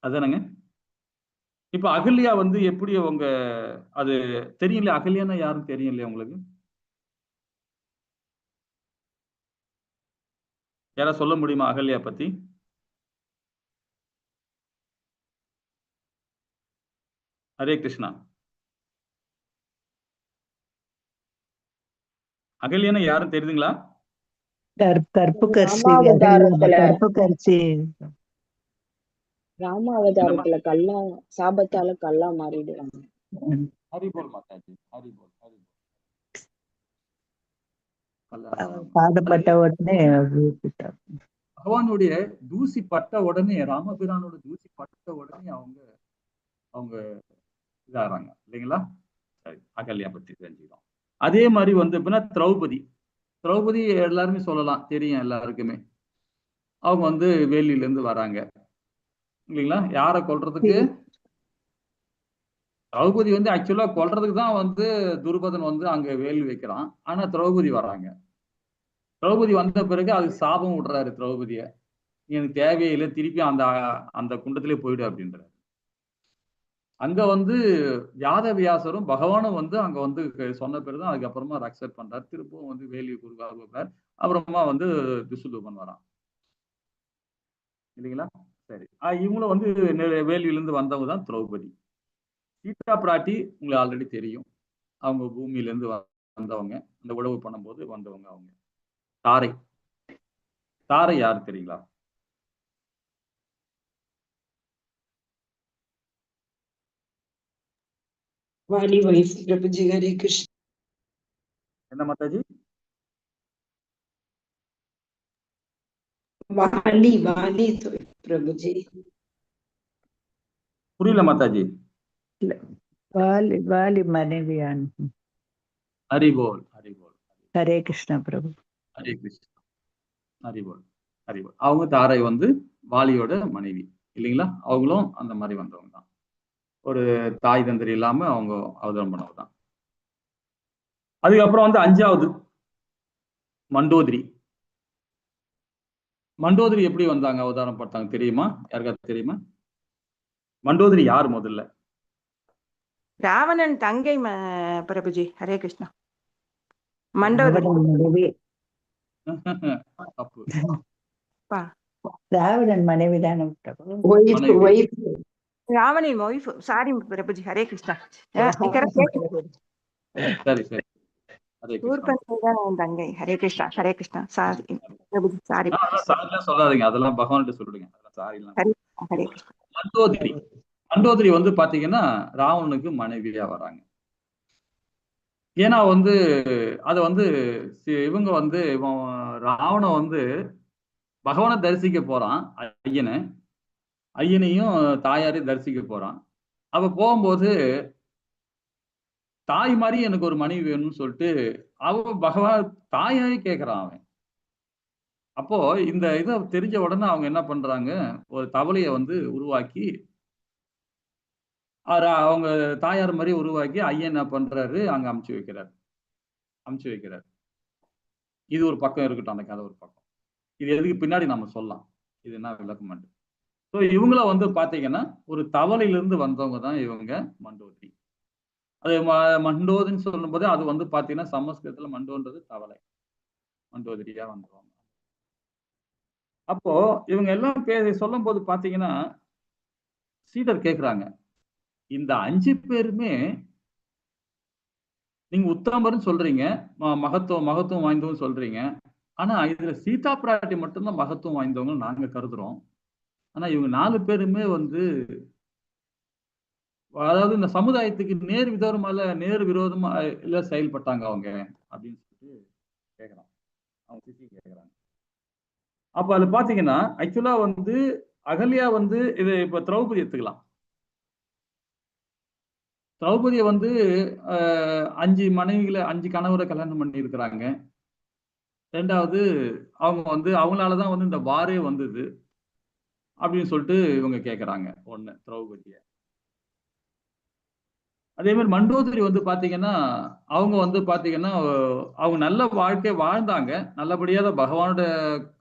அதானங்க. இப்ப அகல்யா வந்து எப்படி அவங்க அது தெரியல, அகல்யான்னா யாரும் தெரியும் இல்லையா உங்களுக்கு? யாரா சொல்ல முடியுமா அகல்யா பத்தி? ஹரே கிருஷ்ணா. அகல்யான்னா யாரும் தெரியுதுங்களா? கற்புக்கரசி, ராமாவதாரத்துல கற்புக்கரசி. ராம அவதாரத்துல கல்லா சாபத்தால கல்லா மாறிடுவாங்க. ஹரிபோல் மாதாஜி, ஹரிபோல், ஹரிபோல். பாதப்பட்ட உடனே பகவானுடைய தூசி பட்ட உடனே, ராமபிரானோட தூசி பட்ட உடனே அவங்க அவங்க இதாகிறாங்க இல்லைங்களா? சரி, அகல்யா பத்தி தெரிஞ்சுக்கிறோம். அதே மாதிரி வந்து எப்படின்னா திரௌபதி, திரௌபதி எல்லாருமே சொல்லலாம், தெரியும் எல்லாருக்குமே. அவங்க வந்து வேலியில இருந்து வராங்க இல்லைங்களா? யாரை கொல்றதுக்கு? திரௌபதி வந்து ஆக்சுவலா கொல்றதுக்கு தான் வந்து துருபதன் வந்து அங்க வேலி வைக்கிறான். ஆனா திரௌபதி வராங்க. திரௌபதி வந்த பிறகு அதுக்கு சாபம் விடுறாரு திரௌபதிய, எனக்கு தேவையில்லை, திருப்பி அந்த அந்த குண்டத்திலே போயிடு அப்படின்றாரு. அங்க வந்து வியாத வியாசரும் பகவானும் வந்து அங்க வந்து சொன்ன பிறகுதான் அதுக்கப்புறமா அக்செப்ட் பண்றாரு. திருப்பவும் வந்து வேலியை குறுக்கார். அப்புறமா வந்து துசுதூபன் வரான் இல்லைங்களா? சரி, இவங்களும் வந்து வேலியிலிருந்து வந்தவங்க தான் திரௌபதி. சீதா பிராட்டி உங்களுக்கு ஆல்ரெடி தெரியும், அவங்க பூமியிலேருந்து வந்தவங்க, அந்த உழவு பண்ணும்போது வந்தவங்க அவங்க. தாரை, தாரை யாரு தெரியுங்களா? வாணி வைஃப் பிரபுஜி. ஹரே கிருஷ்ணா. என்ன மாதாஜி? வாலி, வாலி பிரபுஜி. புரியல மாதாஜி. வாலி, வாலி மனைவியான். ஹரிபோல், ஹரிபோல். ஹரே கிருஷ்ணா பிரபு. ஹரே கிருஷ்ணா. ஹரிபோல், ஹரிபோல். அவங்க தாரை வந்து வாலியோட மனைவி இல்லைங்களா? அவங்களும் அந்த மாதிரி வந்தவங்க தான். ஒரு தாய் தந்தரி இல்லாம அவங்க அவதாரம் பண்ணவங்க தான். அதுக்கப்புறம் வந்து 5வது மண்டோதரி. மண்டோதரி எப்படி வந்தாங்க, அவதாரம் பார்த்தாங்க தெரியுமா? யாருக்காவது தெரியுமா? மண்டோதரி யார் முதல்ல? ராவணன் தங்கை பிரபுஜி. ஹரே கிருஷ்ணா. மண்டோதரி. ராவணன் மனைவி. தப்பு. ராவணன் மனைவி தானே பிரபு? ஒய்ஃப். மனைவி. ஒய்ஃப். ராவணின் wife. Sorry Prabhuji. Hare Krishna. Correct. சரி சரி, ஹரே கிருஷ்ணா. சூர்பனகை தான் தங்கை. ஹரே கிருஷ்ணா, ஹரே கிருஷ்ணா. Sorry Prabhuji, sorry. சாரிலாம் சொல்லாதீங்க, அதெல்லாம் பகவான்கிட்ட சொல்லிடுங்க. அதெல்லாம் சாரிலாம். ஹரே ஹரே கிருஷ்ணா. மண்டோதரி, மண்டோதரி வந்து பாத்தீங்கன்னா ராவணனுக்கு மனைவியா வராங்க. ஏன்னா வந்து அதை வந்து இவங்க வந்து ராவணன் வந்து பகவானை தரிசிக்க போறான். ஐயனை, ஐயனையும் தாயாரையும் தரிசிக்க போறான். அப்ப போகும்போது தாய் மாதிரி எனக்கு ஒரு மனைவி வேணும்னு சொல்லிட்டு அவ பகவான் தாயாரே கேக்குறான் அவன். அப்போ இந்த இதை தெரிஞ்ச உடனே அவங்க என்ன பண்றாங்க, ஒரு தவளையை வந்து உருவாக்கி அவங்க தாயார் மாதிரி உருவாக்கி ஐயன் என்ன பண்றாரு, அங்க அமுச்சு வைக்கிறார், அமுச்சு வைக்கிறார். இது ஒரு பக்கம் இருக்கட்டும், அந்த கதை ஒரு பக்கம். இது எதுக்கு பின்னாடி நம்ம சொல்லலாம், இது என்ன விளக்கம். ஸோ இவங்கள வந்து பாத்தீங்கன்னா ஒரு தவளையிலிருந்து வந்தவங்க தான் இவங்க மண்டோதரி. அது மண்டோதரின்னு சொல்லும் போது அது வந்து பாத்தீங்கன்னா சமஸ்கிருதத்துல மண்டோன்றது தவளை, மண்டோதரியா வந்துருவாங்க. அப்போ இவங்க எல்லாம் சொல்லும் போது பாத்தீங்கன்னா சீடர் கேக்குறாங்க, இந்த 5 பேருமே நீங்க உத்தமர்னு சொல்றீங்க, மகத்துவம் மகத்துவம் வாய்ந்தவங்க சொல்றீங்க, ஆனா இதுல சீதா பிராட்டி மட்டும்தான் மகத்துவம் வாய்ந்தவங்க நாங்க கருதுறோம். ஆனா இவங்க 4 பேருமே வந்து அதாவது இந்த சமுதாயத்துக்கு நேர் விரோதமா இல்ல செயல்பட்டாங்க அவங்க அப்படின்னு சொல்லிட்டு கேக்குறாங்க, அவங்க சிசி கேக்குறாங்க. அப்ப அதுல பாத்தீங்கன்னா ஆக்சுவலா வந்து அகல்யா வந்து இது இப்ப திரௌபதி எடுத்துக்கலாம். திரௌபதியை வந்து 5 மனைவிகளை 5 கணவரை கல்யாணம் பண்ணி இருக்கிறாங்க. ரெண்டாவது அவங்க வந்து அவங்களாலதான் வந்து இந்த வாரே வந்தது அப்படின்னு சொல்லிட்டு இவங்க கேக்குறாங்க ஒண்ணு திரௌபதிய. அதே மாதிரி மண்டோதரி வந்து பாத்தீங்கன்னா அவங்க வந்து பாத்தீங்கன்னா அவங்க நல்ல வாழ்க்கை வாழ்ந்தாங்க, நல்லபடியா தான் பகவானோட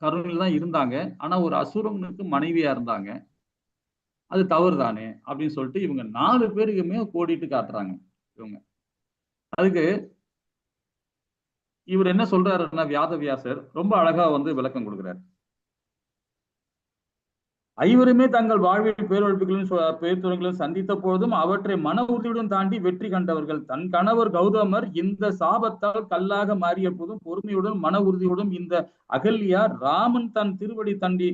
கருணையில தான் இருந்தாங்க. ஆனா ஒரு அசுரனுக்கு மனைவியா இருந்தாங்க, அது தவறு தானே அப்படின்னு சொல்லிட்டு இவங்க 4 பேருக்குமே கோடிட்டு காட்டுறாங்க இவங்க. அதுக்கு இவர் என்ன சொல்றாருன்னா வியாதவியாசர் ரொம்ப அழகா வந்து விளக்கம் கொடுக்குறாரு. ஐவருமே தங்கள் வாழ்வில் பேரொழிப்புகளையும் பேர்துறைகளையும் சந்தித்த போதும் அவற்றை மன உறுதியுடன் தாண்டி வெற்றி கண்டவர்கள். தன் கணவர் கௌதமர் இந்த சாபத்தால் கல்லாக மாறிய போதும் பொறுமையுடன் மன உறுதியுடன் இந்த அகல்யா ராமன் தன் திருவடி தண்டி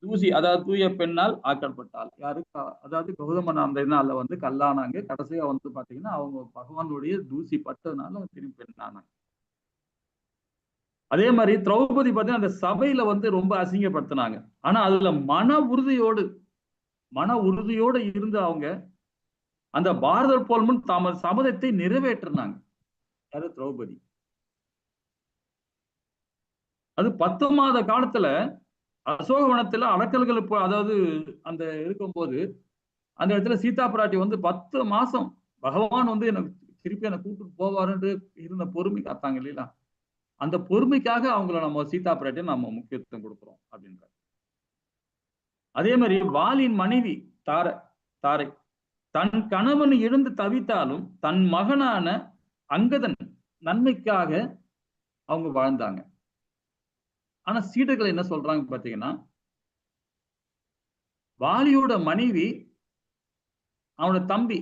தூசி, அதாவது தூய பெண்ணால் ஆக்கப்பட்டாள். யாரு? அதாவது கௌதமன் அந்த இதனால வந்து கல்லானாங்க. கடைசியா வந்து பாத்தீங்கன்னா அவங்க பகவானுடைய தூசி பட்டதுனால திரும்பி பெண்ணானாங்க. அதே மாதிரி திரௌபதி பார்த்தீங்கன்னா அந்த சபையில வந்து ரொம்ப அசிங்கப்படுத்தினாங்க. ஆனா அதுல மன உறுதியோடு இருந்து அவங்க அந்த பாரதர் போல் முன் தமது சபதத்தை நிறைவேற்றினாங்க. யாரு? திரௌபதி. அது 10 மாத காலத்துல அசோகவனத்துல அடக்கல்கள், அதாவது அந்த இருக்கும்போது அந்த இடத்துல சீதா பிராட்டி வந்து 10 மாசம் பகவான் வந்து எனக்கு திருப்பி என்னை கூப்பிட்டு போவாருன்னு இருந்த பொறுமை காத்தாங்க இல்லையா? அந்த பொறுமைக்காக அவங்கள நம்ம சீதா பிராட்டியை நம்ம முக்கியத்துவம் கொடுக்குறோம் அப்படின்ற. அதே மாதிரி வாலின் மனைவி தாரை தன் கணவன் இழந்து தவித்தாலும் தன் மகனான அங்கதன் நன்மைக்காக அவங்க வாழ்ந்தாங்க. ஆனா சீடர்கள் என்ன சொல்றாங்க பாத்தீங்கன்னா, வாலியோட மனைவி அவனோட தம்பி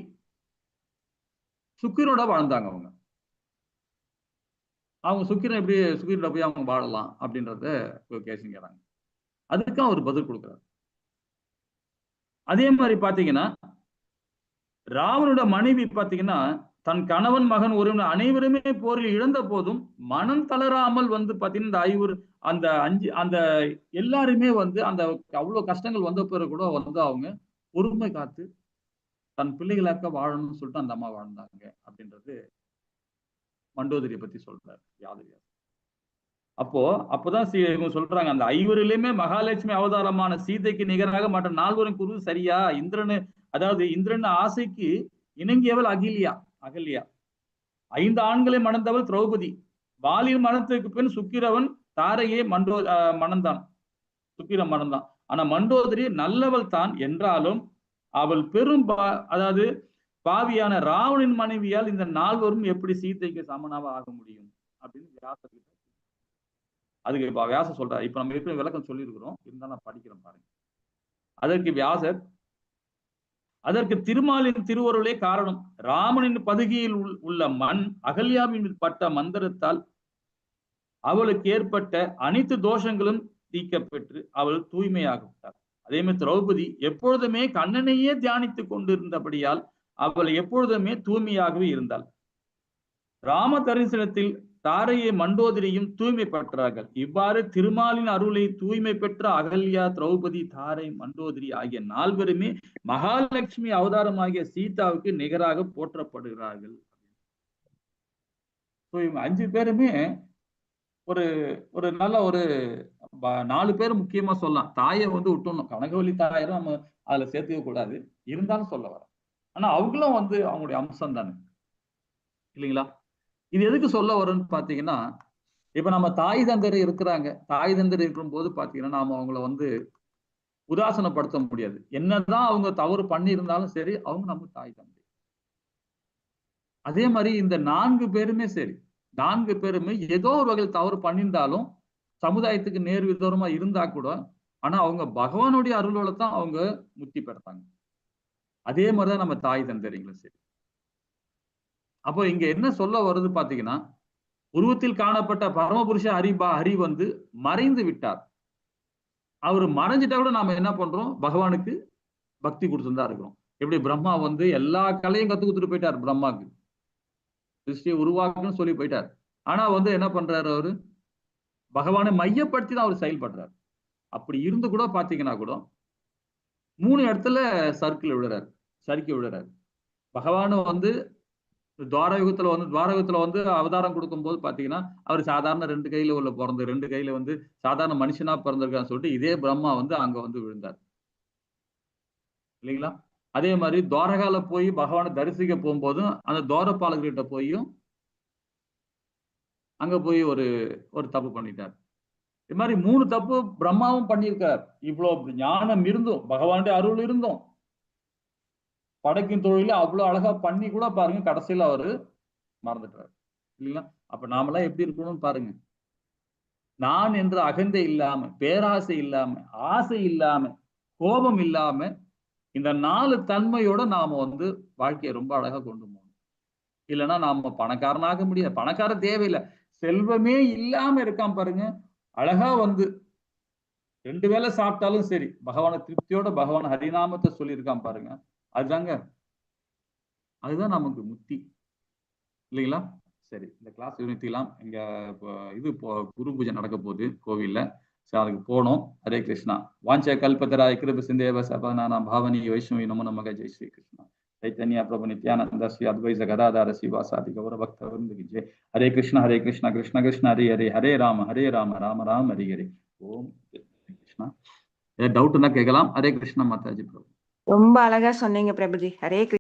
சுக்கிரனோட வாழ்ந்தாங்க. அவங்க அவங்க சுக்கிரன் எப்படி சுக்கிரனோட போய் அவங்க வாழலாம் அப்படின்றத கேசுங்கிறாங்க. அதுக்கு அவர் பதில் கொடுக்குறாரு. அதே மாதிரி பாத்தீங்கன்னா ராவனோட மனைவி பாத்தீங்கன்னா தன் கணவன் மகன் உறவினர் அனைவருமே போரில் இழந்த போதும் மனம் தளராமல் வந்து பாத்தீங்கன்னா இந்த ஐவர் அந்த 5 அந்த எல்லாருமே வந்து அந்த அவ்வளவு கஷ்டங்கள் வந்த பிறகு கூட வந்து அவங்க பொறுமை காத்து தன் பிள்ளைகளாக்க வாழணும்னு சொல்லிட்டு அந்த அம்மா வாழ்ந்தாங்க அப்படின்றது மண்டோதரியை பத்தி சொல்றாரு யாதவியார். அப்போதான் இவங்க சொல்றாங்க, அந்த ஐவரிலுமே மகாலட்சுமி அவதாரமான சீதைக்கு நிகராக மற்ற 4வரும் குரு சரியா? இந்திரனு, அதாவது இந்திரன் ஆசைக்கு இணங்கியவள் அகல்யா. 5 ஆண்களை மணந்தவள் திரௌபதி. வாலின் மரணத்துக்கு பின் சுக்கிரவன் தாரையே மணந்தான், சுக்கிரன் மணந்தான். ஆனா மண்டோதரி நல்லவள் தான் என்றாலும் அவள் பெரும் அதாவது பாவியான ராவணின் மனைவியால் இந்த நால்வரும் எப்படி சீதைக்கு சமனாக ஆக முடியும் அப்படின்னு வியாசர். அதுக்கு இப்ப வியாசர் சொல்றாரு. இப்ப நம்ம எப்படி விளக்கம் சொல்லியிருக்கிறோம், இருந்தாலும் நான் படிக்கிறேன் பாருங்க. அதற்கு வியாசர், அதற்கு திருமாலின் திருவருளே காரணம். ராமனின் பதுகையில் உள்ள மண் அகல்யாவின் மீது பட்ட மந்திரத்தால் அவளுக்கு ஏற்பட்ட அனைத்து தோஷங்களும் தீக்கப்பெற்று அவள் தூய்மையாகிவிட்டாள். அதே மாதிரி திரௌபதி எப்பொழுதுமே கண்ணனையே தியானித்துக் கொண்டிருந்தபடியால் அவள் எப்பொழுதுமே தூய்மையாகவே இருந்தாள். ராம தரிசனத்தில் தாரையை மண்டோதரியும் தூய்மை பெற்றார்கள். இவ்வாறு திருமாலின் அருளை தூய்மை பெற்ற அகல்யா, திரௌபதி, தாரை, மண்டோதரி ஆகிய நால்வருமே மகாலட்சுமி அவதாரமாகிய சீதாவுக்கு நிகராக போற்றப்படுகிறார்கள். இவங்க 5 பேருமே ஒரு ஒரு நல்ல ஒரு 4 பேர் முக்கியமா சொல்லலாம். தாயை வந்து விட்டுணும், கனகவல்லி தாயரும் நம்ம அதுல சேர்த்துக்க கூடாது, இருந்தாலும் சொல்ல வரேன். ஆனா அவங்களும் வந்து அவங்களுடைய அம்சம் தானே இல்லைங்களா? இது எதுக்கு சொல்ல வரும்னு பாத்தீங்கன்னா, இப்ப நம்ம தாய் தந்தர் இருக்கிறாங்க. தாய் தந்தர் இருக்கும் போது பாத்தீங்கன்னா நாம அவங்கள வந்து உதாசனப்படுத்த முடியாது. என்னதான் அவங்க தவறு பண்ணி இருந்தாலும் சரி, அவங்க நம்ம தாய் தந்தை. அதே மாதிரி இந்த 4 பேருமே சரி, 4 பேருமே ஏதோ ஒரு வகையில் தவறு பண்ணியிருந்தாலும் சமுதாயத்துக்கு நேர் விதமா இருந்தா கூட, ஆனா அவங்க பகவானுடைய அருளோட தான் அவங்க முக்தி பெறாங்க. அதே மாதிரிதான் நம்ம தாய் தந்தரிங்களும் சரி. அப்போ இங்க என்ன சொல்ல வருது பாத்தீங்கன்னா, உருவத்தில் காணப்பட்ட பரமபுருஷ ஹரி வந்து மறைந்து விட்டார். அவரு மறைஞ்சிட்டா கூட நாம என்ன பண்றோம், பகவானுக்கு பக்தி கொடுத்துதான் இருக்கிறோம். எப்படி பிரம்மா வந்து எல்லா கலையும் கத்து கொடுத்துட்டு போயிட்டார், பிரம்மாக்கு சிருஷ்டியை உருவாக்குன்னு சொல்லி போயிட்டார். ஆனா வந்து என்ன பண்றாரு அவரு, பகவானை மையப்படுத்தி தான் அவர் செயல்படுறாரு. அப்படி இருந்து கூட பாத்தீங்கன்னா கூட 3 இடத்துல சர்க்கிள் விடுறாரு, சறுக்கி விடுறாரு. பகவானு வந்து துவாரயுகத்துல வந்து அவதாரம் கொடுக்கும் போது பாத்தீங்கன்னா அவர் சாதாரண 2 கையில உள்ள பிறந்து 2 கையில வந்து சாதாரண மனுஷனா பிறந்திருக்கான்னு சொல்லிட்டு இதே பிரம்மா வந்து அங்க வந்து விழுந்தார் இல்லைங்களா? அதே மாதிரி துவாரகால போய் பகவானை தரிசிக்க போகும்போதும் அந்த துவாரபாலகர்கிட்ட போயும் அங்க போய் ஒரு ஒரு தப்பு பண்ணிட்டார். இது மாதிரி 3 தப்பு பிரம்மாவும் பண்ணியிருக்கார். இவ்வளவு ஞானம் இருந்தும் பகவானுடைய அருள் இருந்தும் படைக்கும் தொழில அவ்வளவு அழகா பண்ணி கூட பாருங்க கடைசியில அவரு மறந்துட்டாரு இல்லைங்களா? அப்ப நாமெல்லாம் எப்படி இருக்கணும்னு பாருங்க. நான் என்ற அகந்தை இல்லாம, பேராசை இல்லாம, ஆசை இல்லாம, கோபம் இல்லாம, இந்த 4 தன்மையோட நாம வந்து வாழ்க்கையை ரொம்ப அழகா கொண்டு போகணும். இல்லைன்னா நாம பணக்காரனாக முடியாது. பணக்காரன் தேவையில்லை, செல்வமே இல்லாம இருக்கான் பாருங்க, அழகா வந்து 2 வேளை சாப்பிட்டாலும் சரி பகவான திருப்தியோட பகவான் ஹரிநாமத்தை சொல்லியிருக்கான் பாருங்க, அதுதாங்க அதுதான் நமக்கு முக்தி இல்லைங்களா? சரி, இந்த கிளாஸ் நிறுத்திக்கலாம். இங்க இது குரு பூஜை நடக்க போகுது கோவில்ல, சரி அதுக்கு போனோம். ஹரே கிருஷ்ணா. வாஞ்ச கல்பத்தராய் கிருப சிந்தேவ சபனானா பாவனி வைஷ்ணவி நமோ நமக. ஜெய் ஸ்ரீ கிருஷ்ணா. சைத்தன்ய பிரபு நித்யானந்த ஸ்ரீ அத்வைத கதாதார சிவாசாதி கௌர பக்த விருந்துக்கு ஜெய். ஹரே கிருஷ்ணா ஹரே கிருஷ்ணா கிருஷ்ண கிருஷ்ண ஹரே ஹரே, ஹரே ராம ஹரே ராம ராம ராம ஹரி ஹரே. ஓம் கிருஷ்ணா. ஏதாவது டவுட் இருந்தா கேட்கலாம். ஹரே கிருஷ்ணா மாதாஜி பிரபு. ரொம்ப அழகா சொன்னீங்க பிரபுஜி. ஹரே கிருஷ்ணா.